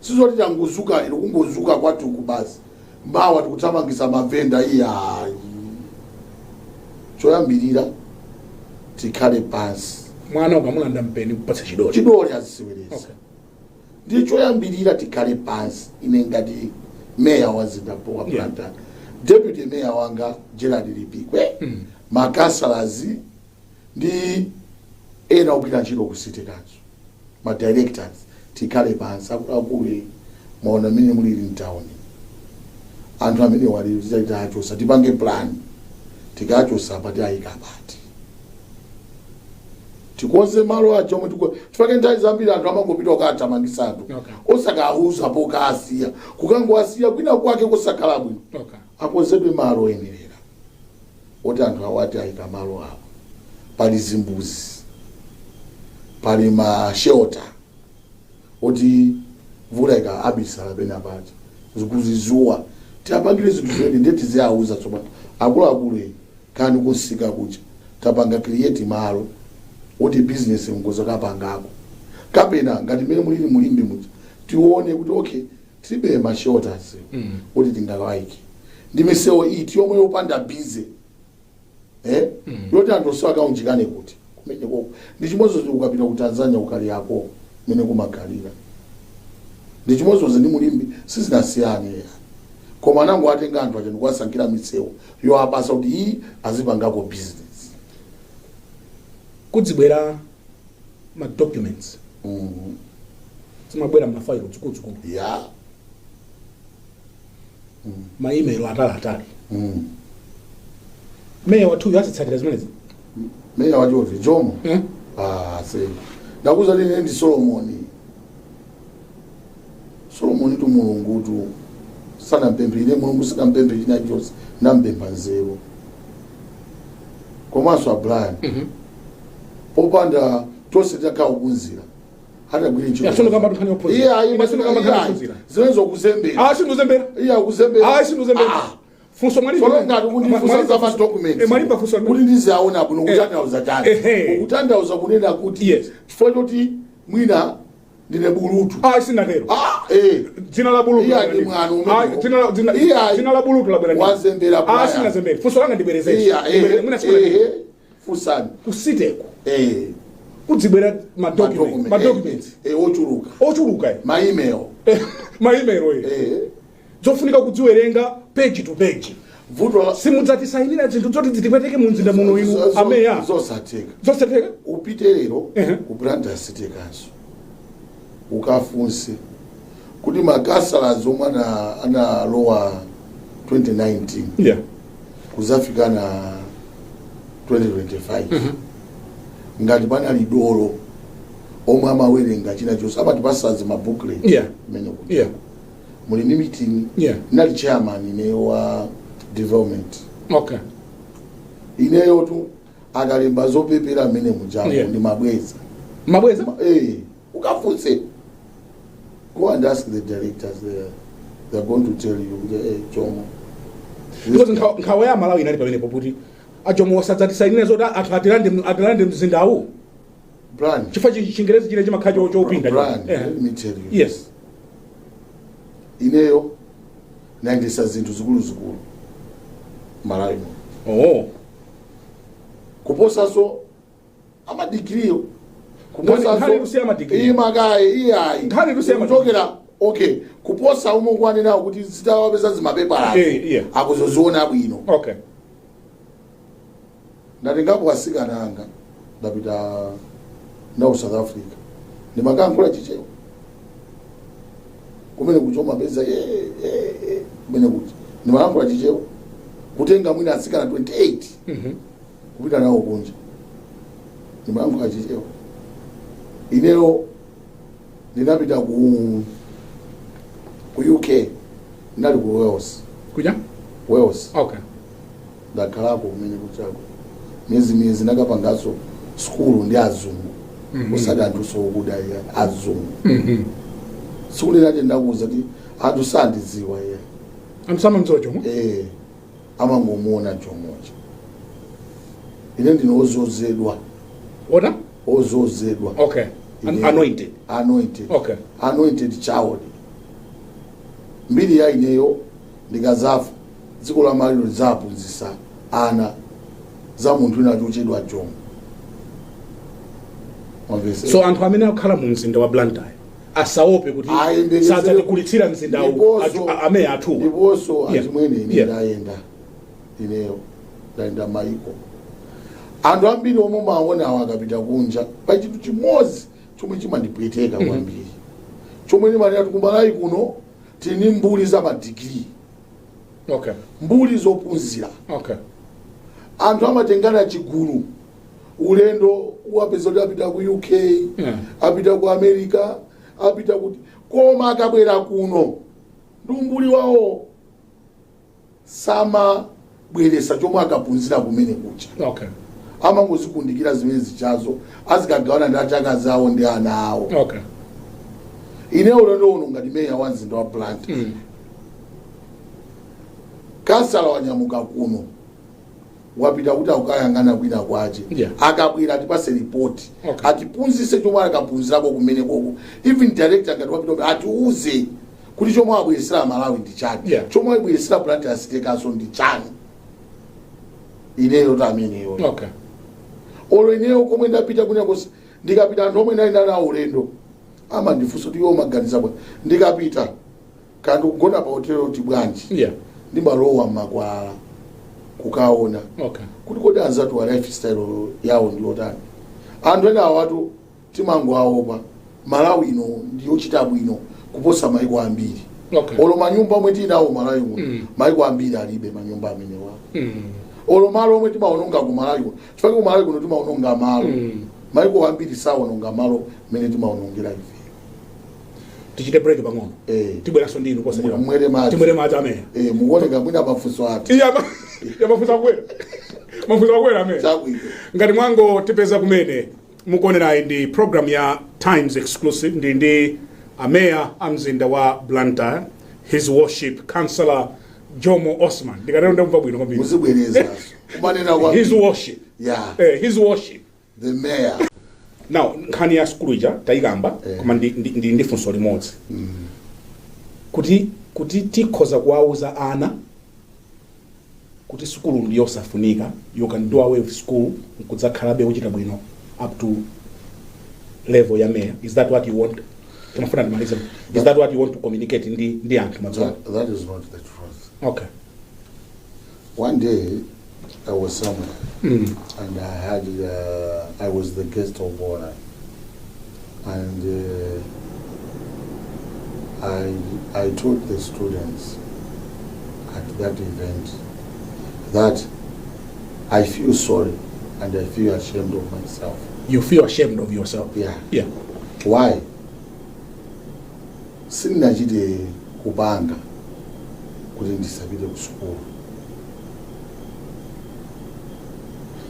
Sizoti tangozuka lero, kungozuka kwatuku basi, mawa tikuthamangisa mavenda, iyayi. Choyambirira tikhale pansi. Mwana ukamulanda mpeni kupatsa chidole. Chidole, azisewereza. Ndiye choyambirira tikhale pansi, ine ngati meya wa mzinda wa Blantyre, deputy mayor wanga Gerald Lipikwe, makansalazi ndi ena ogwira ntchito ku city council, ma directors, tikhale pansi. Akuluakulu, maona mmene mulili mtawuni, anthu amene wali titachosa, tipange plan, tikachosa pati, ayika pati, tikonze malo aja omwe chifukwa nthawi zambiri anthu amangopita kukathamangisa anthu osakauza pokaasiya, kukangowasiya kwina kwake kosakhala bwino. Akonzedwe malo oyenerera oti anthu awati ayika malo awo. Pali zimbuzi, pali ma shelter oti mvula ika abisala pena paja zikuzizuwa. Tiapangire zinthu zedi. Ndiye tiziyauza tsopano akuluakulu, eni kani kunsika kuja tapanga create malo oti business ngoza kapangako, kapena ngati mmene mulili mulimbi muja, tione kuti okay, tilibe ma shelters kuti tingawayike. Ndi misewu iti yomwe yopanda busy, eh? Yoti anthu onse akaunjikane kuti kumene koko. Ndi chimodzimodzi ukapita ku Tanzania, ukaliyako mmene kumakhalira, ndi chimodzimodzi ndi mulimbi, sizinasiyane ya. Koma anango atenga anthu aja ndikuwasankhira misewu yoapasa kuti iyi azipangako business. Kudzibwera ma documents, zimabwera mafailo zikuluzikulu, ma email ataliatali. Meya wathuyo azitsatira zimenezi? Meya wachoti Jomo? Eh? Ah, se ndakuza ine ndi Solomoni. Solomoni tu, Mulungu tu sanampemphe, ine Mulungu sanampemphe china chonse, nampempha nzeru. Komanso Abraham, popanda tonse takhala kuphunzira, atagwira ntchito. Ya, sindikamba nkhani yophunzira. Iye ayi. Ine sindikamba nkhani yophunzira. Zimene zokuzembera. Ah, sinduzembera. Iye akuzembera. Ah, sinduzembera. Ah. Funso mwalipa. Tsono ngati kundifunsa za ma documents Mwalipa funso kuti ndiziaona bwino, kutanthauza chani? Ehe. Ukutanthauza kunena kuti chifukwa choti mwina ndine bulutu? Ah, sinatero. Ah, eh. Dzina la bulutu Iye labwera ndi ndini. mwano umenewo. Ah, Iye ayi. dzina la bulutu labwera ndini. Wazembera, Ah, Brian. sinazembera. Funso langa ndibwerezere. Iya, eh, Mwina sikuna. eh, funsani. Kusiteko Eh. kudzibwera ma document, ma documents eh, ochuluka. Ochuluka, eh. Ma email. Ma email, eh. Eh. Zofunika kudziwerenga page to page. Vuto la Simudzatisayinira zinthu zoti zitipweteke mu mzinda muno, inu ameya? Zosatheka. Zosatheka. Upite lero ku Blantyre City Council, ukafunse kuti makhansala omwe analowa 2019 kuzafika na 2025, ngati panali dolo omwe amawerenga china chonse, amatipasa zima booklet kumene kuti muli ndi meeting. Ndinali chairman ineyo wa development. Ineyo tu akalemba zopepera amene mujapo ndimabweza. Mabweza? Ukafunse, go and ask the directors there, they are going to tell you kuti, "Hey, Jomo." Because nkhawa ya Malawi inali pamenepo kuti aJomo wasadzatisayinira zoti anthu atilande mzindawu. Brian, chifukwa Chingerezi chine chimakhala chopinda. Brian, let me tell you. Ineyo nayendesa zinthu zikuluzikulu Malawi muno kuposaso amadigiriyo. Nkhani tusiya madigiri. Imakaye, iyayi. Nkhani tusiya madigiri. Kuchokera, okay, kuposa umwe kwanenawo kuti zitawapeza zimapepala akuzoziona bwino. Ndatengapo asikana anga, ndapita nawo South Africa, ndimakankhula Chichewa kumene kuja, umapeza ye ye ye kumene kuja ndimakankhula Chichewa, kutenga mwina asikana 28 kupita nawo kunja, ndimayankhula Chichewa. Ineyo ndinapita ku UK, ndinali ku Wales. Kuja? Wales. Ndakhalako kumene kuchako miyezi miyezi, ndakapanganso sukulu ndi azungu, osati anthu sokuda iya, azungu. Tsiku linache ndakuwuza kuti anthu sandidziwa iya. Anthu samamdziwa Jomo? Eh, amangomuona Jomocha. Ine ndine ozozedwa. Ota? Ozozedwa. Okay. Anointed. Anointed. Anointed child. Mbiri ya ineyo, ndikazafa, dziko la maliro lidzaphunzitsa ana za munthu wina chochedwa Jomo. Mwamvesa? So anthu amene akukhala mu mzinda wa Blantyre asaope kuti sadzatikulitsira mzindawu ameya athuwa. Ndiponso achimwene, ine ndayenda, ineyo ndayenda maiko. Anthu ambiri omwe maonawo akapita kunja, pa chinthu chimodzi chomwe chimandipweteka kwambiri, chomwe ndimanena, tikumalawi kuno tili ndi mbuli za madigiri, mbuli zophunzira. Anthu amatengana chigulu ulendo, wapeza kuti apita ku UK, apita ku America, apita kuti, koma akabwera kuno ndi umbuli wawo samabweresa chomwe akaphunzira kumene kucha. Amangozikundikira zimene zichazo, azikagawana ndi achaka zawo ndi ana awo. Ine ulendo uno ngati meya wa mzinda wa Blantyre, kansala wanyamuka kuno, wapita kuti akukayang'ana kwina kwache, akabwera atipase ripoti, atiphunzitse chomwe akaphunzirako kumene koko. Even director ngati wapita, atiuze kuti chomwe abweresera Malawi ndi chani, chomwe abweresera Blantyre City Council ndi chani. Ineyo tameneyo. Olo ineyo komwe ndapita kunyakosi, ndikapita, anthu omwe ndali nawo ulendo amandifunsa kuti, "Iwo maganiza bwa?" Ndikapita kandi kugona pa hotelo ti bwanji, ndimalowa mmakwalala kukaona kuti kodi anzathu wa lifestyle yawo ndi otani. Anthu ena awatu timangoaopa. Malawi ino ndiyochita bwino kuposa maiko ambiri. Olo manyumba omwe tinawo Malawi muno, maiko ambiri alibe manyumba amenewa. Olo malo omwe timaononga ku Malawi kuno, chifukwa ku Malawi kuno timaononga malo, maiko ambiri saononga malo mmene timaonongera ife. Tichite break pang'ono. Tibweranso ndinu posachedwa. Mwere madzi. Timwere madzi, ameya. Mukuoneka mwina mafunso athu. Iya, ya, mafunso akwera, mafunso akwera, ameya. Chabwino. Ngati mwango tipeza kumene mukuonerayi, ndi program ya Times Exclusive. Ndi ameya a mzinda wa Blantyre, His Worship Councillor Jomo Osman. Ndikatero ndamva bwino kwambiri. Muzibwerezaso kumanena kwa His Worship. His Worship. The mayor. Now, nkhani ya sukulu ija tayikamba, koma ndi funso limodzi, kuti tikhoza kuwauza ana kuti sukulu ndi yosafunika, you can do away with school nkudzakhalabe kuchita bwino up to level ya mayor? Is that what you want? Timafuna ndimalize. Is that what you want to communicate ndi anthu madzulo? That is not the truth. One day I was somewhere and I was the guest of honor, and I told the students at that event that I feel sorry and I feel ashamed of myself. You feel ashamed of yourself? Yeah. Why? Sindinachite kupanga kuti ndisapite ku sukulu,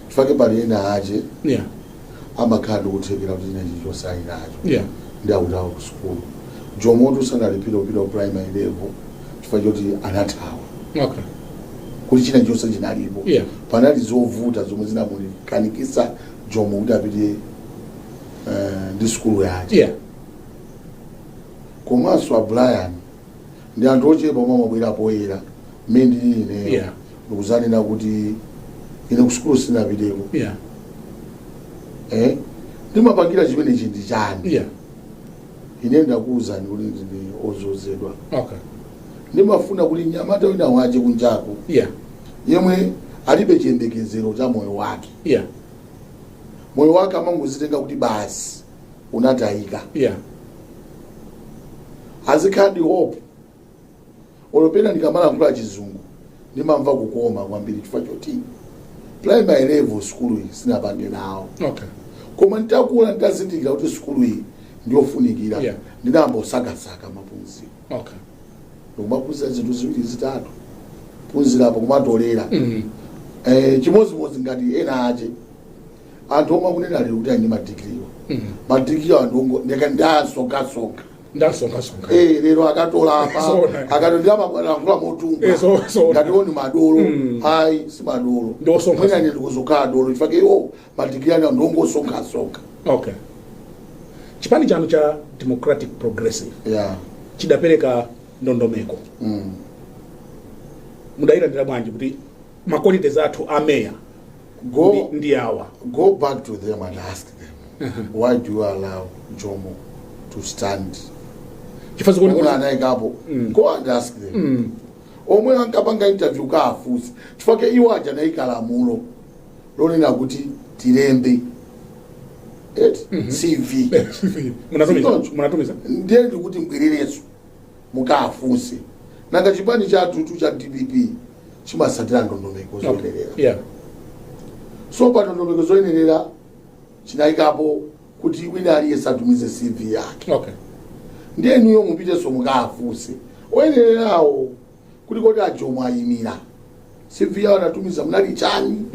chifukwa pali ena ache amakhala ndi kuthekera kuti china chilichonse ali nacho ndi akutawa ku sukulu. Jomotu sanalipire kupita ku primary level chifukwa choti anathawa kuti china chonse chinalipo. Panali zovuta zomwe zinamukanikisa Jomo kuti apite ndi sukulu yake. Komanso a Brian ndi anthu ochepa omwe amabwera poyera mmene ndili ineyo ndikuzanena kuti ine ku sukulu sinapiteko. Ndimapangira chimenechi ndi chani? Ine ndakuwuzani kuti ndine ozozedwa. Ndimafuna kuti mnyamata wina wache kunjako yemwe alibe chiyembekezero cha moyo wake, moyo wake amangozitenga kuti basi unatayika, azikhala ndi hope. Olopena ndikamalankhula Chizungu ndimamva kukoma kwambiri chifukwa choti primary level sukulu iyi sinapange nawo. Koma nditakula nditazindikira kuti sukulu iyi ndiyofunikira, ndinayamba kusakasaka maphunziro, ndikumaphunzira zinthu ziwiri zitatu, phunzirapo kumatolera. Chimodzimodzi ngati ena ache anthu omwe akunena lero kuti ali ndi madigiriwa, madigiriwa anthu ndasonkasonka. Ndasonkasonka. Lero akatola apa. Zona. Akatola motumba. So, ngati oni madolo. Ayi, si madolo. Ndi osonkha. Mwina ine ndikuzokhala dolo chifukwa iwo madigiri anu ndongosonkasonka. Okay, chipani chanu cha Democratic Progressive chidapereka ndondomeko. Mudayilandira bwanji kuti ma qualities athu a meya Go ndi awa? Go back to them and ask them, why do you allow Jomo to stand? Chifukwa zikuoneka Omwe anayikapo, go and ask them. Omwe ankapanga interview kaafusi, chifukwa iwo aja anayika lamulo lonena kuti tilembe et CV. Munatumiza? Sichoncho. Munatumiza? Ndiye ndikuti mbwererenso mukafunse. Nanga chipani chathutu cha DPP chimasatira ndondomeko zoyenerera. So pa ndondomeko zoyenerera chinayikapo kuti wina aliyense atumize CV yake. Ndiye inuyo mupitenso mukafunse oyenererawo kuti kodi aJomo ayimira, CV yawo anatumiza munali chani?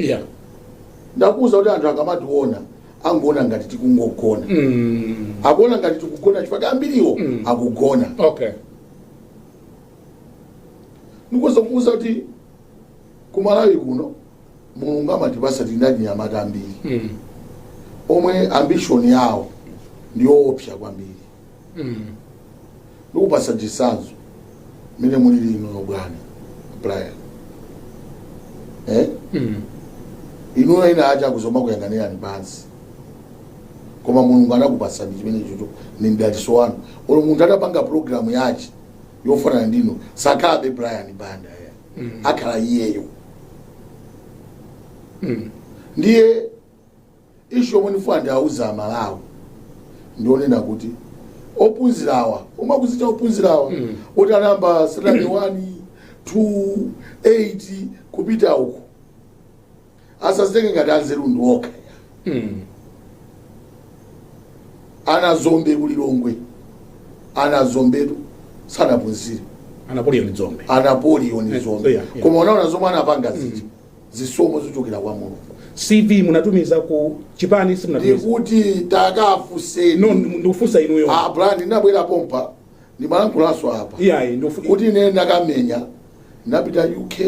Ndakuwuza kuti anthu akamationa angoona ngati tikungogona. Akuona ngati tikugona chifukwa ambiriwo akugona. Ndikuwuza kuwuza kuti kumalawi kuno Mulungu amatipasa tili anyamata ambiri omwe ambition yawo ndiyoopsa kwambiri. Ndikupasa chitsanzo mmene mulili inuyo bwana Brian, eh? Inuyo ina acha kuzoma kuyang'anirani pansi, koma Mulungu anakupasani chimene chocho ni mdaliso wanu. Olo munthu atapanga programu yachi yofanana ndinu, sakhalabe Brian Banda ya, akhala iyeyo. Ndiye issue yomwe ndifuna ndiauza Amalawi ndionena kuti ophunzirawa, omwe akuzicha ophunzirawa, oti anayamba standard 1, 2, 8 kupita uku, asazitenge ngati anzeru ndi okha. Ana Zombe kulilongwe, ana Zombetu sanaphunzire. Anapolion Dzombe. Anapolion Zombe. Koma unaona zomwe anapanga zija, zisomo zochokera kwa Mulungu. CV munatumiza ku chipani, simunatumiza? Ndikuti takafuseni. No, ndikufunsa inuyo. Ah, Brian, ndinabwera pompa ndimalankhulanso apa Iyayi, kuti ine ndakamenya, ndapita UK,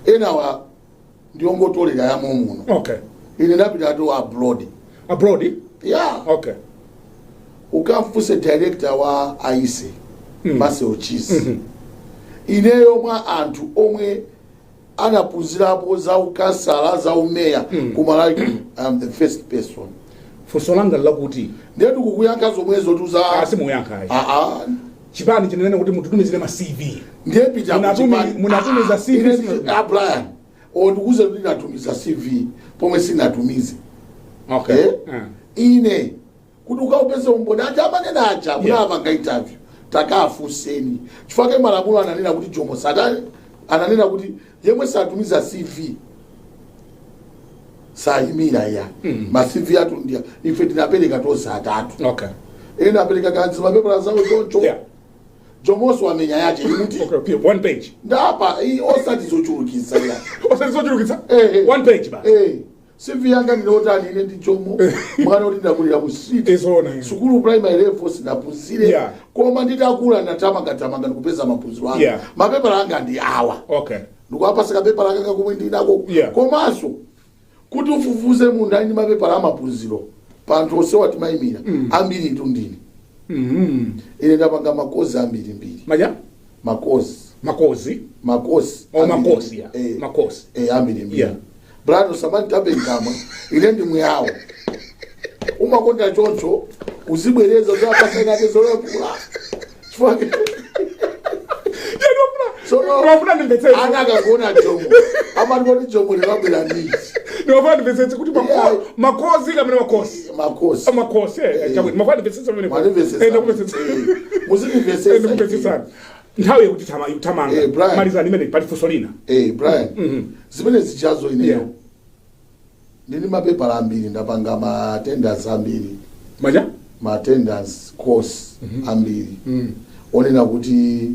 enawa ndiyongotolera yamo muno. Ine ndapita to abroad. Abroad? Yeah. Ukamfunse director wa aise Marcel Chisi. Ineyo mwa anthu omwe anaphunzirapo za ukansala, za umeya ku Malawi, I am the first person. Funso langa lakuti Ndiye ndikukuyankha zomwezo tuza. Asimuyankha ayi. Aa. Chipani chinanena kuti mutitumizire ma CV. Ndiye pita kuchipani. Munatumiza CV? Ine ah, Brian, o ndikuuze kuti ndatumiza CV pomwe sinatumize. Eh? Ine kuti ukaupeze umboni, aja amanena aja munapanga interview, takafunseni, chifukwa malamulo ananena kuti Jomo satani ananena kuti yemwe satumiza CV sayimira ya. Ma CV athu ndiya ife tinapereka tonse atatu. Ena apereka kanzi mapepala zawo choncho. Jomoso wamenya yache imuti. Okay, one page. Ndapa iyi, osati zochulukitsa ya. Osati zochulukitsa. Eh. One page ba. Eh, CV yanga ndinotani, ine ndi Jomo, mwana kuti ndakulira mu street. Izona. Sukulu primary level sinaphunzire. Koma nditakula ndatamangatamanga ndikupeza maphunziro anga. Mapepala anga ndi awa. Ndikuwapasa kapepala kanga komwe ndinako. Komanso kuti ufufuze munthu ali ndi mapepala amaphunziro pa anthu onsewa timayimira, ambiri itu ndine. Ine ndapanga makozi ambirimbiri. Maja? Makozi. Makozi. Makosi. Oh, ambiri. makosi ya. Eh. Makosi. Eh, ambirimbiri. Brado, samani nkamwa, ine ndi mwawo umakonda choncho uzibwereza zapasenake zolankhula chifukwa tsono Ndimafuna ndimvetsetse. Ana akakuona Jomo amati kuti Jomo linabwera ndizi. Ndimafuna ndimvetsetse kuti Yeah. makozi kamene makosi. Makosi. Makosi, eh, chabwino. Ndimafuna ndimvetsetse pamene. Mwandimvetsetsa. Eh, ndakumvetsetsa. Eh, muzindimvetsetsa. Eh, ndikumvetsetsani. Nthawi yakuti tama ikutamanga. Eh, Brian. Malizani imene pali funso lina. Eh, Brian, zimene zichazo ineyo ndini mapepala ambiri, ndapanga ma attendance ambiri. Maja? Ma attendance course ambiri onena kuti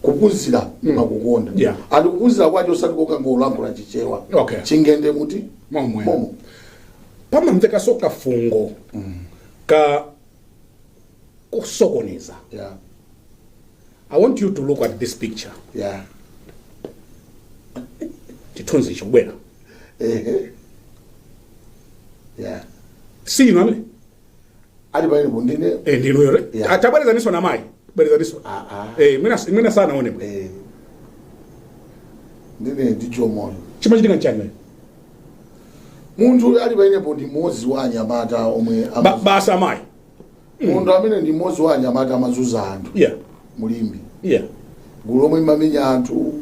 kuphunzira ndimakukonda. Andi kuphunzira kwacho osati kokangolankhula Chichewa. Chingende muti Momwe. Momo. Pamamvekanso kafungo ka kusokoneza. I want you to look at this picture. Chithunzi chikubwera. Ehe, yeah. Si inu amene? Ali pamenepo ndine. Eh, ndinuyo. Yeah. Tabwerezaniso na mayi. Bwerezaniso. Ah, ah. Eh, mwina mwina sanaone bwe. Eh, ndine ndi Jomoyo. Chimachitika nchani wewe? Munthu ali pamenepo ndi mmodzi wa anyamata omwe Basa amayi. Munthu amene ndi mmodzi wa anyamata amazuza anthu mulimbi. Gulu lomwe limamenya anthu,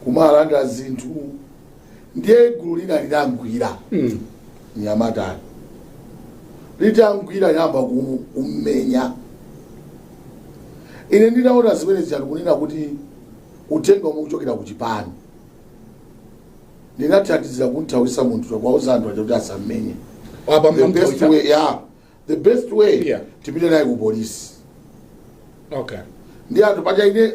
kumalanda zinthu, ndiye gulu lina linagwira mnyamatayo. Litangwira linayamba kummenya. Ine ndinaona zimene ziyani kunena kuti uthenga omwe kuchokera ku chipani, ndinathandizira kunthawisa munthu, kwauza anthu aja kuti asammenye. Apa The best way, yeah, the best way, tipite naye ku polisi. Ndi anthu paja ine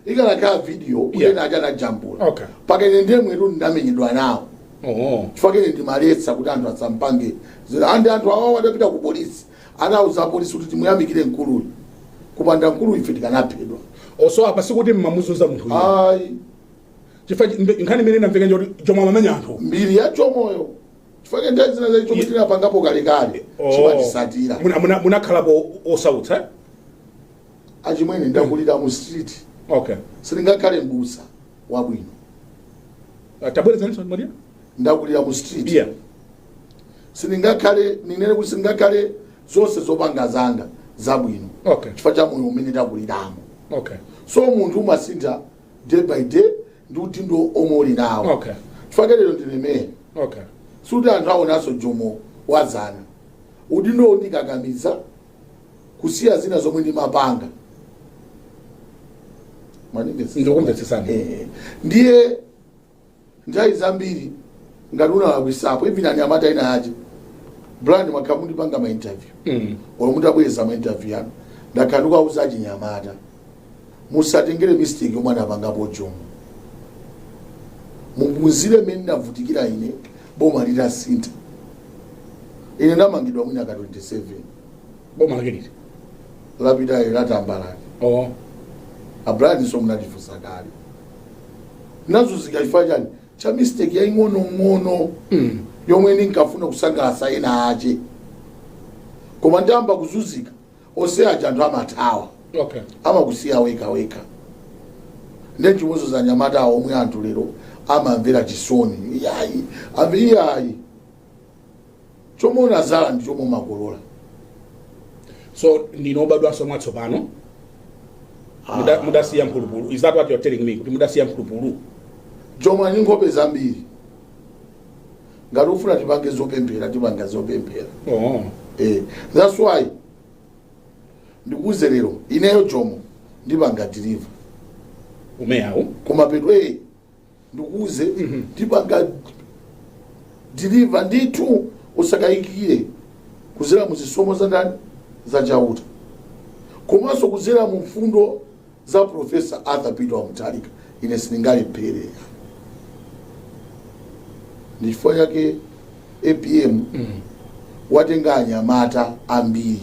ikanakhala video kuti ena aja anajambula. Paka ine ndiye mwetu ndinamenyedwa nawo. Chifukwa ine ndimaletsa kuti anthu asampange andi anthu awawo adapita ku polisi, anauza apolisi kuti timuyamikire mkuluyu, kupanda mkulu ife tikanaphedwa. Oso apa sikuti mmamuzuza munthu uyu. Ayi. Chifukwa nkhani imene inamveka njoti Jomo amamenya anthu. Mbiri ya Jomoyo, chifukwa nthawi zina zai chomwe tinapangapo kalekale chimatisatira. Munakhalapo osautsa, eh? Achimwene, ndakulira mu street. Sindingakhale mbusa wabwino. Tabwerezaniso Maria. Ndakulira mu street. Sindingakhale, ninene kuti sindingakhale zonse zopanga zanga zabwino chifukwa cha moyo umene ndakuliramo. So munthu umasintha day by day ndi udindo omwe uli nawo. Chifukwa lero ndilemere suti anthu aonanso Jomo wazana udindo ndikakamiza kusiya zina zomwe ndimapanga. Mwandimvetsetsa? Ndikumvetsetsani. Eh, ndiye nthawi zambiri ngati unalakwisapo, even anyamata ina ache, Brian, mwakhala mundipanga ma interview olo mutabweza ma interview yanu, ndakhala ndikuwauza achinyamata, musatengere mistake yomwe anapangapo Jomo, muphunzire mmene ndavutikira ine boma litasintha. Ine ndamangidwa mwina ka 27. Boma lake liti? Lapitayo, latambalani. A Brian, so munatifunsa kale, nazunzika chifukwa chani? Cha mistake yaing'onong'ono yomwe ndinkafuna kusangalatsa ena ache, koma ndiyamba kuzunzika, onse aja anthu amathawa. Amakusiya weka weka. Ndiye chimozo za nyamata awo omwe anthu lero amamvera chisoni, iyayi, amve iyayi, chomwe unazala ndi chomwe umakolola. So ndinu obadwanso mwatsopano. Mudasiya mphulupulu. Is that what you're telling me, kuti mudasiya mphulupulu? Jomo ndi nkhope zambiri. Ngati ufuna tipange zopemphera, tipanga zopemphera. Oh. That's why ndikuuze lero, ineyo Jomo ndipanga deliver umeyawo. Kumapeto, ndikuuze, ndipanga deliver ndithu, usakayikire, kuzera mu zisomo za ndani? Za Chauta, komanso kuzera mu mfundo za Professor Arthur Peter Mutharika. Ine sindingalephere. Ndi chifukwa chake APM watenga anyamata ambiri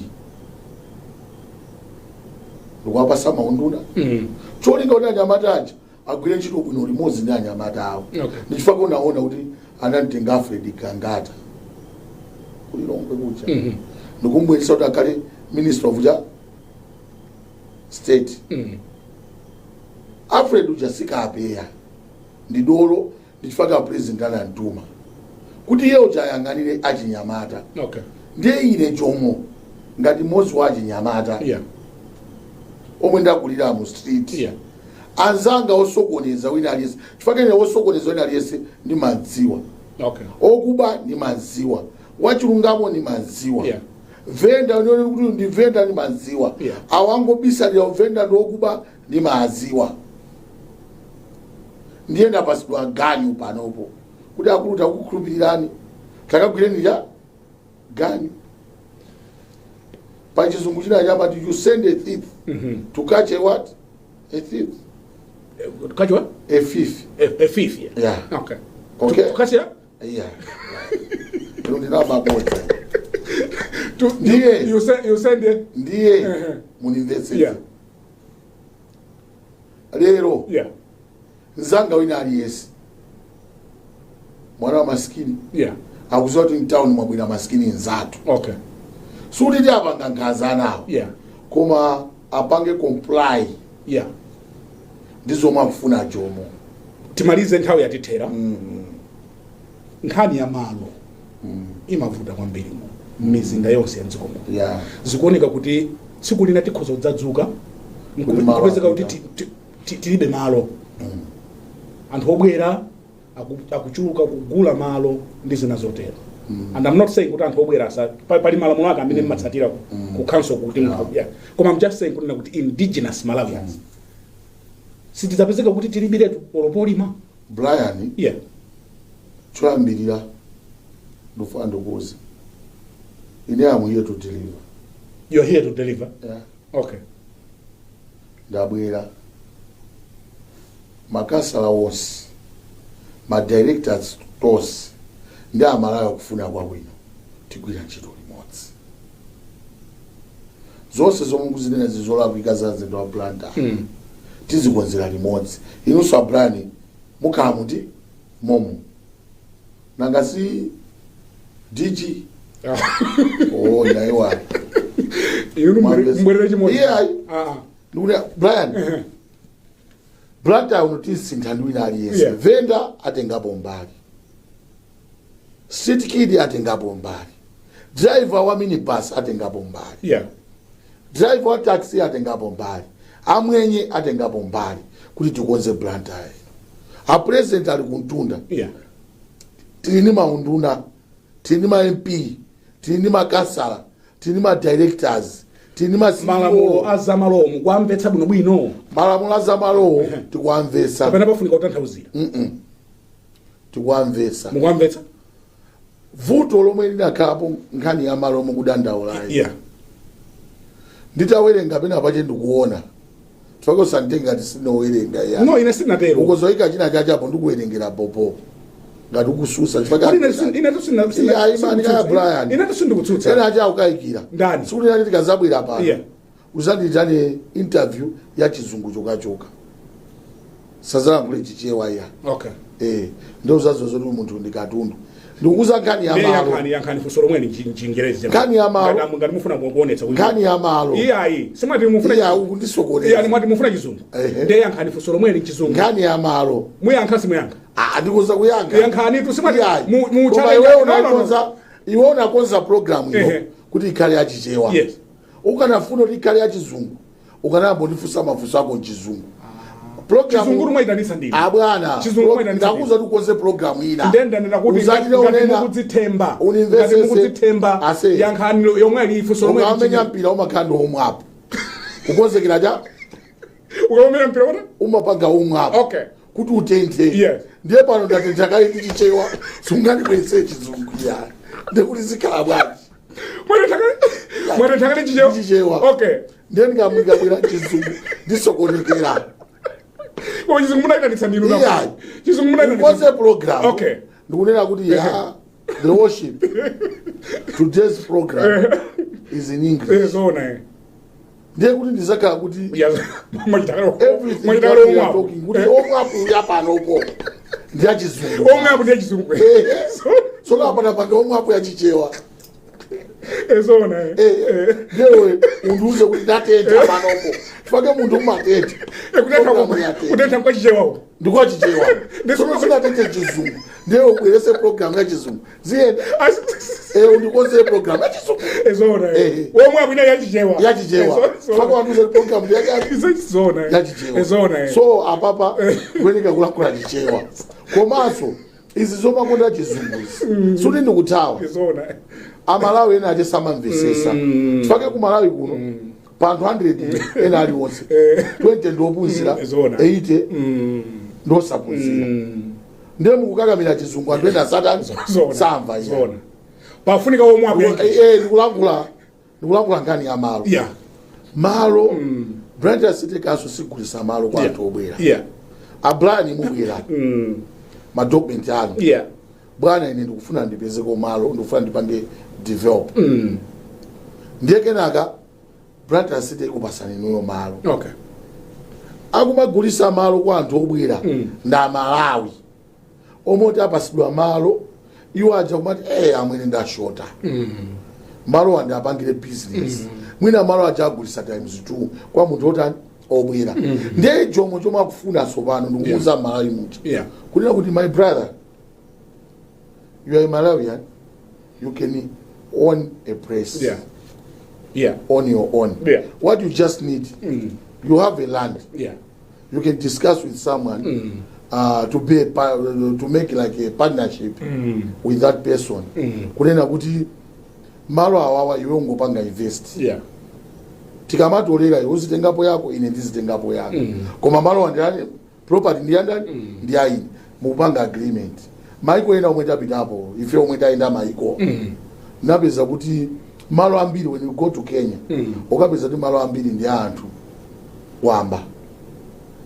ndikuwapasa maunduna, cholinga kuti anyamata aja agwire ntchito bwino limodzi ndi anyamata awo. Ndi chifukwa unaona kuti anamtenga Alfred Gangata kuLilongwe kuja, ndikumbweresa kuti akhale Minister of ja State. Alfred uja sikapeya, ndi dolo. Ndi chifukwa President anamtuma kuti iye uja ayang'anire achinyamata. Ndiye ine Jomo, ngati mmodzi wa achinyamata omwe ndakulira mu street, anzanga osokoneza wina aliyense, chifukwa ine osokoneza wina aliyense ndimadziwa, okuba ndimadziwa, wachilungamo ndimadziwa, venda unione kuti ndi venda ndimadziwa, awangobisalira venda ndi okuba ndimadziwa. Ndiye ndapasidwa ganyu panopo kuti akulu, takukhulupirirani, takagwireni cha ganyu. Pa Chizungu china chamati, "You send a thief to catch a what? A thief." Catch what? A thief. A thief, yeah. Yeah. Okay. Okay. To catch ya? Yeah, ino ndinamakodza. To, Ndiye. You send it. Ndiye munimvetsetse. Lero mzanga wina aliyense, mwana wa masikini, akuziwa kuti mtown mwabwera masikini nzathu. Suti ti apanga nkhanza nawo, koma apange comply ndi zomwe akufuna Jomo. Timalize, nthawi yatithera. Nkhani ya malo imavuta kwambiri mu mizinda yonse ya mdziko muno. Zikuoneka kuti tsiku lina tikhoza kudzadzuka Kuti malo kupezeka kuti apita. tilibe malo. Anthu obwera akuchuluka kugula malo ndi zina zotero. And I'm not saying kuti anthu obwera asa pali malamulo ake amene mmatsatira ku council kuti munthu, yeah. Koma I'm just saying kunena kuti indigenous Malawians sitidzapezeka kuti tilibiretu olo polima. Brian, choyambirira ndikufuna ndikuuze, ine am here to deliver. You're here to deliver. Yeah. Okay. Ndabwera, makansala onse, ma directors tonse ndi Amalawi akufuna kwabwino, tigwira ntchito limodzi. Zonse zomwe mukuzinena zizolakwika za mzinda wa Blantyre, tizikonzera limodzi. Inunso a Brian mukhala muti momo, nanga si DG? Oh, ndaiwala. Inu mbwerere chimodzi. Yeah. Ah, ah. Ndikuti Brian, Blantyre uno tisintha ndi wina aliyense. Venda atengapo mbali, street kid atengapo mbali, driver wa minibus atengapo mbali, driver wa taxi atengapo mbali, amwenye atengapo mbali, kuti tikonze Blantyre ino. A President ali kuntunda. Tili ndi maunduna, tili ndi ma MP, tili ndi makansala, tili ndi ma directors, tili ndi ma CEO. Malamulo azamalowo mukuamvetsa bwinobwino? Malamulo azamalowo tikuamvetsa. Kapena pafunika kutanthauzira? Tikuamvetsa. Mukuamvetsa. Vuto lomwe linakhalapo, nkhani ya malo mukudandaulayi, nditawerenga pena pache ndikuona chifukwa usanditenga ngati sinowerenga ya. No, ine sinatero. Ukozoyika china chachapo ndikuwerengera popo ngati ukususa chifukwa Kodi ine Iya, imani kaya Brian. Ine sindikutsutsa. Ena acha akukayikira. Ndani? Sikuti nati tikazabwera pano uzanditane interview ya Chizungu chokachoka, sazalankhule Chichewa iya. Ndio uzazo zoti munthu ndi katundu. Ndikukuza nkhani ya Ndiye malo. Yankhani, yankhani funso lomwe Chingerezi. Nkhani ya malo. Ngati mufuna kuonetsa kuti Nkhani ya malo. Iyayi, simati mufuna Iya, ukundisokoneza. Iya, mwati mufuna Chizungu. Ehe. Ndiye yankhani funso lomwe Chizungu. Nkhani ya malo. Muyankha, simuyankha? Ah, ndikuza kuyankha. Yankhani tu, simati Iyayi. mu Koma challenge. iwe No, no, no. unakonza, iwe unakonza program iyo kuti ikhale yachichewa. Yes. Ukanafuna kuti ikhale ya Chizungu, ukanayamba ndifunsa mafunso ako mchizungu. Chizungu mwayitanitsa ndinu. Abwana, Chizungu mwayitanitsa. Ndakuza kuti ukonze program ina. Ndendanena kuti Uzachite ngati unena mukudzithemba, Unimvesese. ngati mukudzithemba, Ase. yankhani yomwe ali ifunso lomwe. Ukamenya mpira umakhala ndi warm up, kukonzekera cha Ukamenya mpira kuti umapanga warm up kuti utenthe. Ndiye pano ndatentha kale ndi Chichewa, sungandibwetse Chizungu ya, ndekuti zikhala bwanji? Mwatentha kale Chichewa. Chichewa. Ndiye ndikabwera Chizungu ndisokonekera. Koma Chizungu munayitanitsa ndinu. Yeah. Chizungu munayitanitsa. Ukonze program. Ndikunena kuti ya, the worship, today's program is in English. Zoona, eh. Ndiye kuti ndizakhala kuti everything mwachita that we are talking, kuti warm up yapanopo ndiyachizungu. Warm up ndiye Chizungu. So apana panga warm up yachichewa. Zoona, eh. Ndiye undiuze kuti ndatentha panopo, chifukwa munthu umatentha. Program yatentha. Kutentha kwa Chichewawo. Ndikwachichewa. Tsono singatenthe Chizungu, ndiye ubwerese program ya Chizungu, ziyenda? Undikonze program ya Chizungu. Zoona. Eh. Warm up ina yachichewa. Yachichewa, chifukwa wandiuze kuti program ndiyachani? Zoona. Yachichewa. Zoona, eh. So apapa kuyeneka kulankhula Chichewa, komanso izi zomakonda Chizunguzi suti ndikuthawa. Zoona. Amalawi ena ache samamvesesa, chifukwa ku Malawi kuno pa anthu 100 ena aliwonse, 20 ndiophunzira, Zoona. 80 ndiosaphunzira. Ndiye mukukakamira Chizungu, anthu ena satani Zoona. samva iya. Zoona, pafunika warm up. Ndikulankhula nkhani ya malo. Malo, Blantyre City Council sigulisa malo kwa anthu obwera. Abrani mubwera, ma document anu, "Bwana, ine ndikufuna ndipezeko malo, ndikufuna ndipange develop." Ndiye kenaka Blantyre City ikupasani inuyo malo. Akumagulisa malo kwa anthu obwera nda Malawi omwe apasidwa malo, iwo aja kumati, "Eh, amwene, ndashota malo andi apangire business." Mwina malo aja agulisa times 2 kwa munthu otani, obwera. Ndiye chomwe chomwe akufuna tsopano ndikumuuza Malawi muja kunena kuti, "My brother, you are a Malawian, you can own a place on your own. What you just need, you have a land, you can discuss with someone to make like a partnership with that person, kunena kuti malo awawa iwe ungopanga invest. Tikamatolera iwe uzitengapo yako, ine ndizitengapo yanga, koma malo andiyani, property ndiyandani, ndi aine." Mukupanga agreement. Maiko ena omwe tapitapo ife, omwe tayenda maiko, napeza kuti malo ambiri, when you go to Kenya, ukapeza kuti malo ambiri ndi anthu wamba,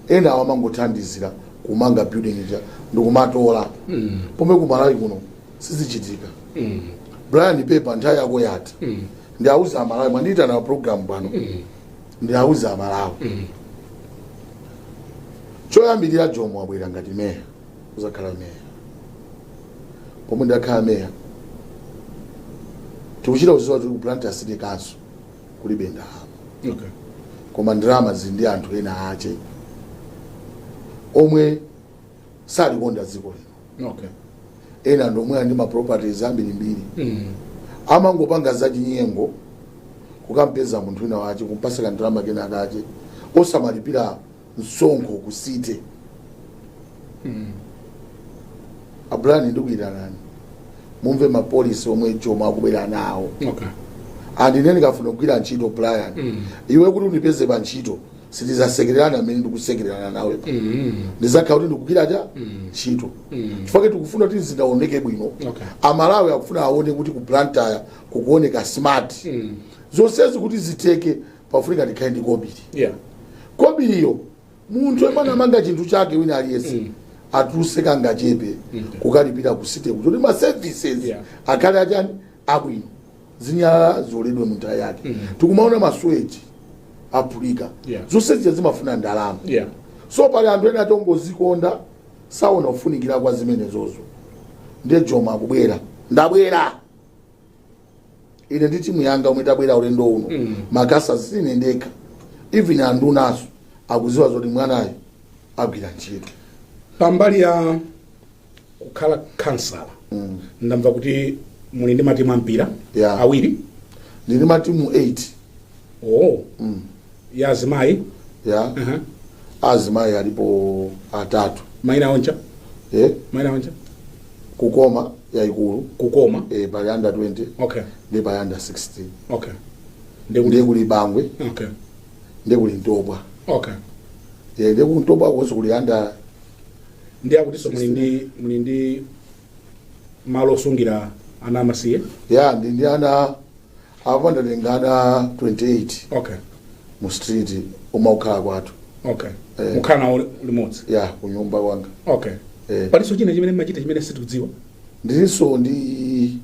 ena awo amangothandizira kumanga building ija ndikumatola, pomwe kumalawi kuno sizichitika. Brian, pepa, nthawi yako yatha. Ndiauza Amalawi, mwandiyitana program pano, ndiauza Amalawi. Choyambirira, Jomo abwera ngati meya, uzakhala meya. Pomwe ndakhala meya, tikuchita kuziwa kuti ku Blantyre City Council kulibe ndalama, koma ndalama zili ndi anthu ena ache omwe salikonda dziko lino. Ena ndomwe ali ndi ma properties ambirimbiri, amangopanga zachinyengo, kukampeza munthu wina wache, kumpasa kandalama kena kache, osamalipira msonkho ku city. Abrani, ndikuyitanani mumve ma policy omwe Jomo akubwera nawo. Andine ndikafuna kugwira ntchito, Brian, iwe kuti undipeze pa ntchito, sitizasekererana amene ndikusekererana nawe pa. Ndizakhala kuti ndikugwira cha ntchito, chifukwa tikufuna kuti zindaoneke bwino. Amalawi akufuna aone kuti ku Blantyre kukuoneka smart. Zonsezi kuti ziteke, pafunika tikhale ndi kobiri. Kobiriyo, munthu amene amanga chinthu chake wina aliyense atuluse kangachepe kukalipira ku city kuti ma services akhale achani, abwino, zinyalala zioledwe mu nthawi yake. Tikumaona ma sewage aphulika. Zonse zija zimafuna ndalama. So pali anthu ena atongozikonda, saona kufunikira kwa zimenezozo. Ndiye Jomo akubwera, ndabwera ine ndi timu yanga omwe tabwera ulendo uno. Makasa sine ndekha, even andunaso akuziwa zoti mwanayo agwira ntchito. Pambali ya kukhala kansala, ndamva kuti muli ndi matimu ampira awiri. Ndili matimu 8. Oh, ya azimayi? Ya. Azimayi alipo atatu. Maina oncha? Eh? Maina oncha? Kukoma yayikulu. Kukoma. Eh, pali under 20 ndi pali under 16. Ndikuti Ndiye kuli Bangwe. Ndiye kuli Ntopwa. Eh, ndiye ku Ntopwa konso kuli under. Ndi akutinso muli ndi malo osungira ana amasiye? Ya, ndi ana apo, ndatenga ana 28 mu street umaukhala kwathu. Eh. Mukhala nawo limodzi? Ya, kunyumba kwanga. Eh. Palinso china chimene mmachita chimene sitikudziwa? Ndilinso ndi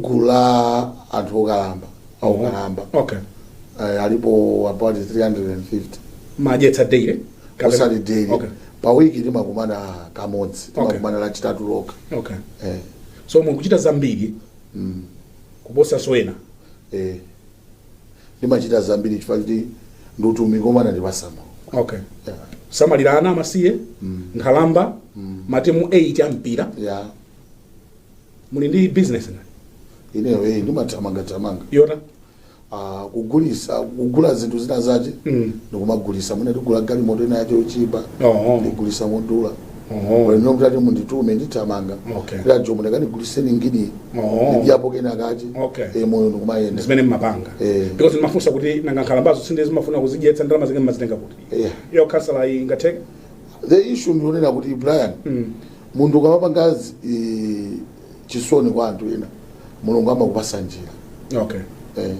gulu la anthu okalamba, okalamba. Eh, alipo about 350. Madyetsa daily? Osati daily. Pa wiki timakumana kamodzi. Timakumana Lachitatu lokha. Eh. So mukuchita zambiri kuposa ena. Eh, ndimachita zambiri chifukwa kuti ndi utumiki omwe anandipasa Mulungu. Yeah. Samalira ana amasiye, nkhalamba, matimu 8 a mpira. Muli ndi business na? Ineyo, eh, ndimathamangathamanga. Yota? Ah, kugulisa, kugula zinthu zina zache ndikumagulisa. Mwina tigula galimoto ina yache yochipa, ndigulisa modula. Lero mutati munditume, ndithamanga. Kuti Jomo, ndakaniguliseni ngini. Ndidyapo kena kache. Eh, moyo ndikumayenda. Zimene mmapanga. Eh. Because ndimafunsa kuti nanga nkhalambazo sinde zimafuna kuzidyetsa, ndalama zike mmazitenga kuti? Iyo khansala ingatheke? The issue ndionena kuti, Brian, munthu ukamapanga chisoni kwa anthu ena, Mulungu amakupasa njira. Eh,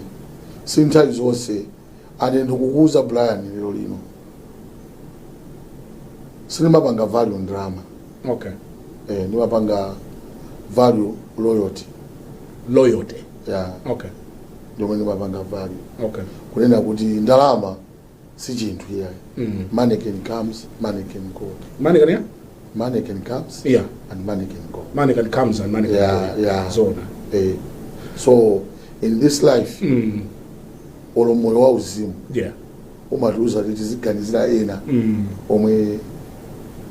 si nthawi zonse. Ane ndikukuuza, Brian, lero lino sindimapanga value ndalama. Eh, ndimapanga value loyalty. Loyalty. Yeah. Ndiomwe ndimapanga value. Kunena kuti ndalama si chinthu iyayi. Money can comes, money can go. Money can, yeah? Money can comes and money can go. Money can comes and money can go. Zona. Eh, so in this life, olo moyo wa uzimu umatiuza kuti tiziganizira ena omwe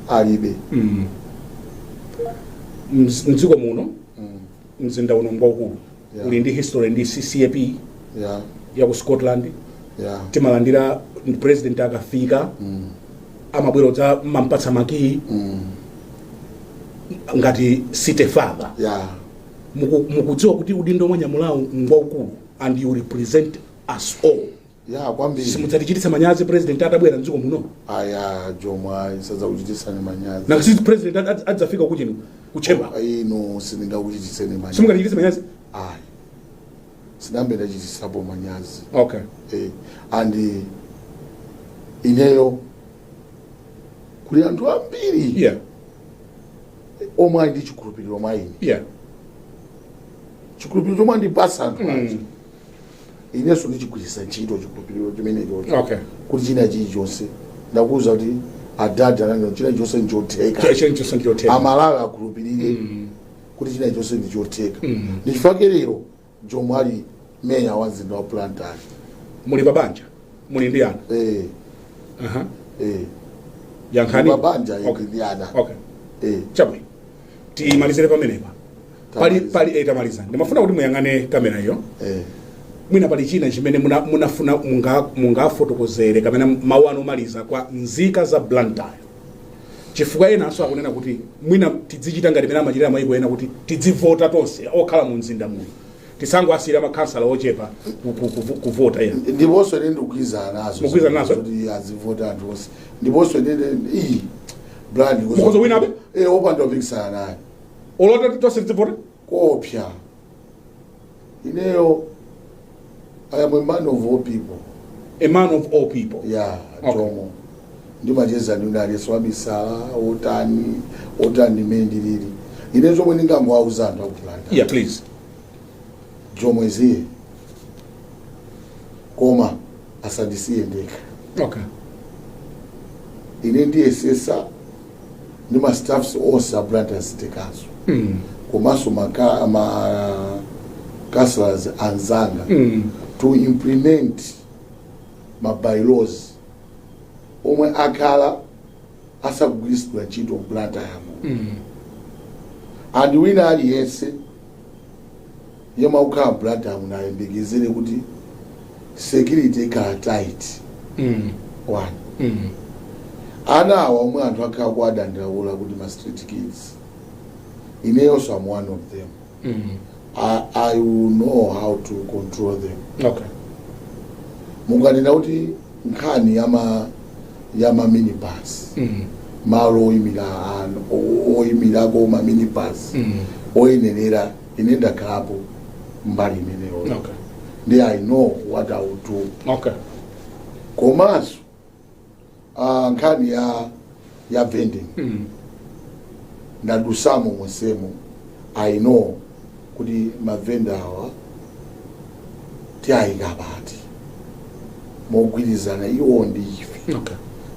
alibe. Mdziko muno, mzinda uno ngwaukulu. Uli ndi history ndi CCAP ya ku Scotland. Timalandira president akafika, amabwera udza mampatsa makiyi ngati city father. Mukudziwa kuti udindo mwanyamulawu ngwaukulu and you represent us all? Yeah, kwambiri. Simudzatichititsa manyazi president atabwera mdziko muno? Aya, Jomo, ayi, sadzakuchititsani manyazi. Nanga si president adzafika kuchino kuchemba? Ino sindingakuchititseni manyazi. Simungatichititse manyazi? Ayi, sinambe ndachitisapo manyazi. Eh, and ineyo kuli anthu ambiri omwe ali ndi chikhulupiriro mwa ine. Chikhulupiriro chomwe andipasa anthu aja, inenso ndichigwiritsa ntchito chikhulupiriro chimenechocho kuti china chilichonse, ndakuwuza kuti adadi ananena china chilichonse nchotheka. Chilichonse ndichotheka. Amalawi akhulupirire kuti china chilichonse ndichotheka. Ndichifukwa lero Jomo ali meya wa mzinda wa Blantyre. Muli pa banja? Muli ndi ana? Eh. Eh. Yankhani. Pa banja. Ndi ana. Eh. Chabwino, timalizire pamenepa. Pali Tamaliza. pali, eh, tamaliza. Ndimafuna kuti muyang'ane kamera iyo. Eh. Mwina pali china chimene munafuna mungafotokozere kapena mawu anu omaliza kwa nzika za Blantyre, chifukwa enanso akunena kuti mwina tidzichita ngati mene amachitira mayiko ena, kuti tidzivota tonse okhala mu mzinda muno, tisangoasiyira makhansala ochepa kuvota ena. Ndiponso ine ndikugwirizana nazo. Mukugwirizana nazo? Kuti azivota anthu onse. Ndiponso ine iyi brand Mukhoza winabe? Eh, opanda kupikisana naye. Olota tonse tidzivota? Kopya ineyo, I am a man of all people. A man of all people. Yeah. Jomo ndimacheza ndi unaliso wamisala, otani otani, mmene ndilili ine, zomwe ndingangowauza anthu aku Blantyre, Yeah, please. Jomo iziye, koma asandisiye ndekha. Ine ndiyesesa ndi ma staffs onse a Blantyre City Council komanso ma councillors anzanga to implement ma bylaws omwe akhala asakugwiritsidwa ntchito Blantyre. And wina aliyense yemwe akukhala Blantyre ayembekezere kuti Security ikhala tight. One, ana awa omwe anthu akhala kuwadandaula kuti ma street kids, ineyonso am one of them. I will know how to control them. Munganena kuti nkhani yama minibus, malo oyimira anthu, oyimirako ma minibus oyenerera, ine ndakhalapo mbali imeneyo. Ndi I know what I will do. Komanso nkhani ya vending, ndadusamo monsemo. I know kuti mavenda awa tiyayika pati mogwirizana iwo ndi ife,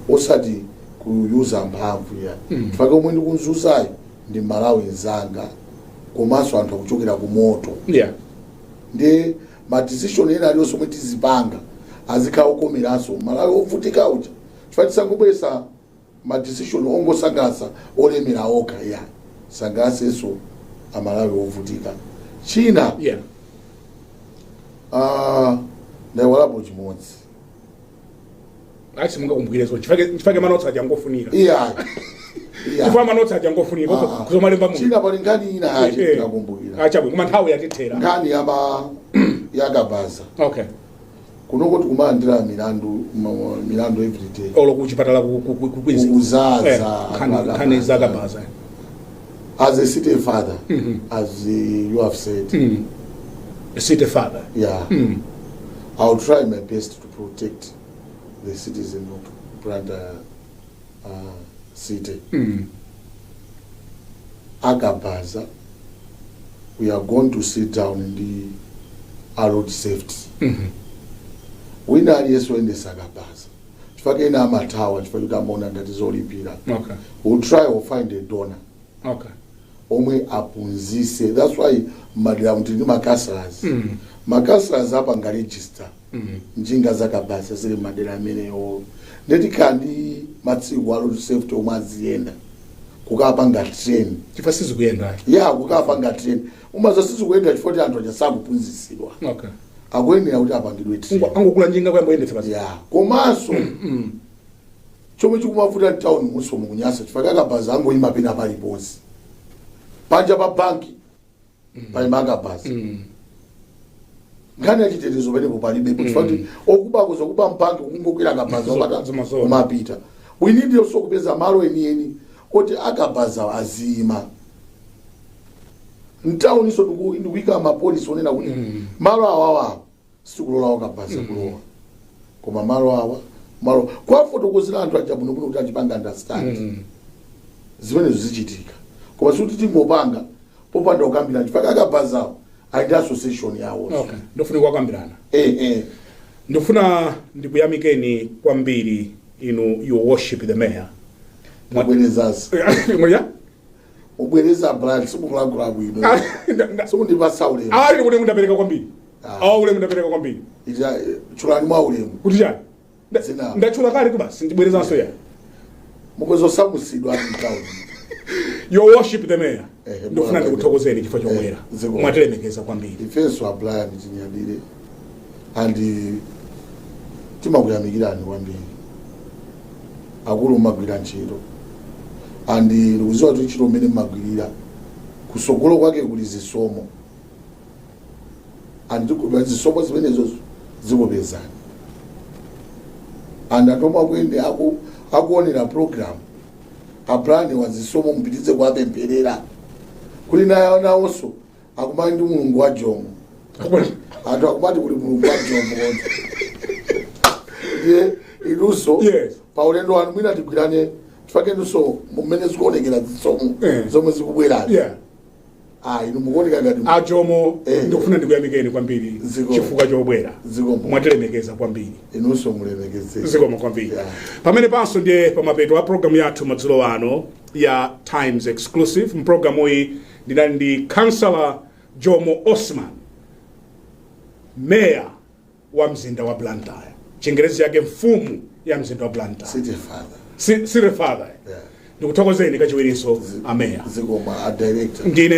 osati kuyuza mphamvu ya chifukwa omwe ndikunzuzayo ndi Malawi mzanga, komanso anthu akuchokera ku moto. Ndi ma decision ena aliyonse omwe tizipanga azikhala okomeranso Malawi ovutika uja, chifukwa tisangobweresa ma decision ongosangalatsa olemera okha ya sangalasenso Amalawi ovutika. China, ndayiwalapo chimodzi. Ayi, simungakumbukirezo chifukwa ma notes aja ngofunika. Iya. Chifukwa ma notes aja ngofunika kuzomalemba munthu. China, pali nkhani ina yache ndinakumbukira. Achabwe, koma nthawi yatithera. Nkhani yama yakabaza. Kunoko tikumalandira milandu, milandu every day. Olo kuchipatala ku Queens. Kuzaza. Nkhani zakabaza. As a city father, as you have said, City father. Yeah, I'll try my best to protect the citizen of Blantyre City. Akabaza, we are going to sit down ndi a road safety. Wina aliyense oyendesa akabaza, chifukwa ena amathawa chifukwa choti amaona ngati zolipira. We'll try or find a donor omwe aphunzise. That's why madera kuti ndi ma councillors, ma councillors apanga register njinga zakabaza zili madera amenewo, nditikhala ndi matsiku a road safety omwe aziyenda kukapanga train. Chifukwa sizikuyenda. Ya, kukapanga train umaza sizikuyenda chifukwa kuti anthu aja sakuphunzisidwa. Akuyenera kuti apangidwe train. Angokula njinga kuyamba kuyendetsa basi. Ya, komanso chomwe chikumavuta mtown muso mukunyasa chifukwa akabaza angoyima pena paliponse, panja pa banki payima akabaza. Nkhani yachitetezo penepo palibepo, chifukwa kuti okubako zokuba mbanki kungokwera akabaza opata Zimazola. kumapita. We need also kupeza malo enieni oti akabaza aziyima mtawuniso, ndikuyika mapolisi onena kuti malo awawa sikulola akabaza kulowa, koma malo awa, malo kwafotokozera anthu aja bwinobwino kuti achipanga understand. Zimenezo zichitika, koma sikuti tingopanga popanda kukambirana, chifukwa akabazawo ali ndi association yawo. Okay, ndofuna kukambirana. Eh. Ndifuna ndikuyamikeni kwambiri inu, Your Worship the Mayor. Mubwerezasi. Mulya? Mubwereza, Brian, simukulankhula bwino, simundipasa ulemu. Ali ulemu ndapereka kwambiri. Ah. Awa, ulemu ndapereka kwambiri. Ita tchulani mwa ulemu. Kuti chani? Zina. Ndatchula kale tu basi, ndibwerezanso ya Mukuzosamusidwa mtown. Your Worship the Mayor, ndikufuna bwana. ndikuthokozeni chifukwa chobwera. Zikomo. Mwatilemekeza kwambiri. Ifenso a Brian tinyadire and timakuyamikirani kwambiri, akulu mmagwira ntchito and ndikudziwa kuti ntchito mmene mmagwirira kusogolo kwake kuli zisomo, and tikupeza zisomo zimenezo zikupezani, and anthu omwe akuyende akuonera program, a Brian wa zisomo mupitize kuwapempherera kuti nayo nawonso akumati ndi Mulungu wa Jomo. Anthu akumati kuli Mulungu wa Jomo konse, ndiye inunso pa ulendo wanu mwina tigwirane, chifukwa inunso mmene zikuonekera zisomo zomwe zikubwerani, ah, inu mukuoneka ngati Ajomo, ndikufuna ndikuyamikeni kwambiri Zikomo. chifukwa chobwera. Zikomo. Mwatilemekeza kwambiri. Inunso mulemekezeke. Zikomo kwambiri. Pamene panso ndiye pamapeto a programu yathu madzulo ano ya Times Exclusive. Mpulogalamu iyi ndinali ndi Councillor Jomo Osman, meya wa mzinda wa Blantyre, Chingerezi yake mfumu ya mzinda wa Blantyre. City father. City father. Yeah. Ndikuthokozeni kachiwirinso, ameya. Zikomo, a director. Ndine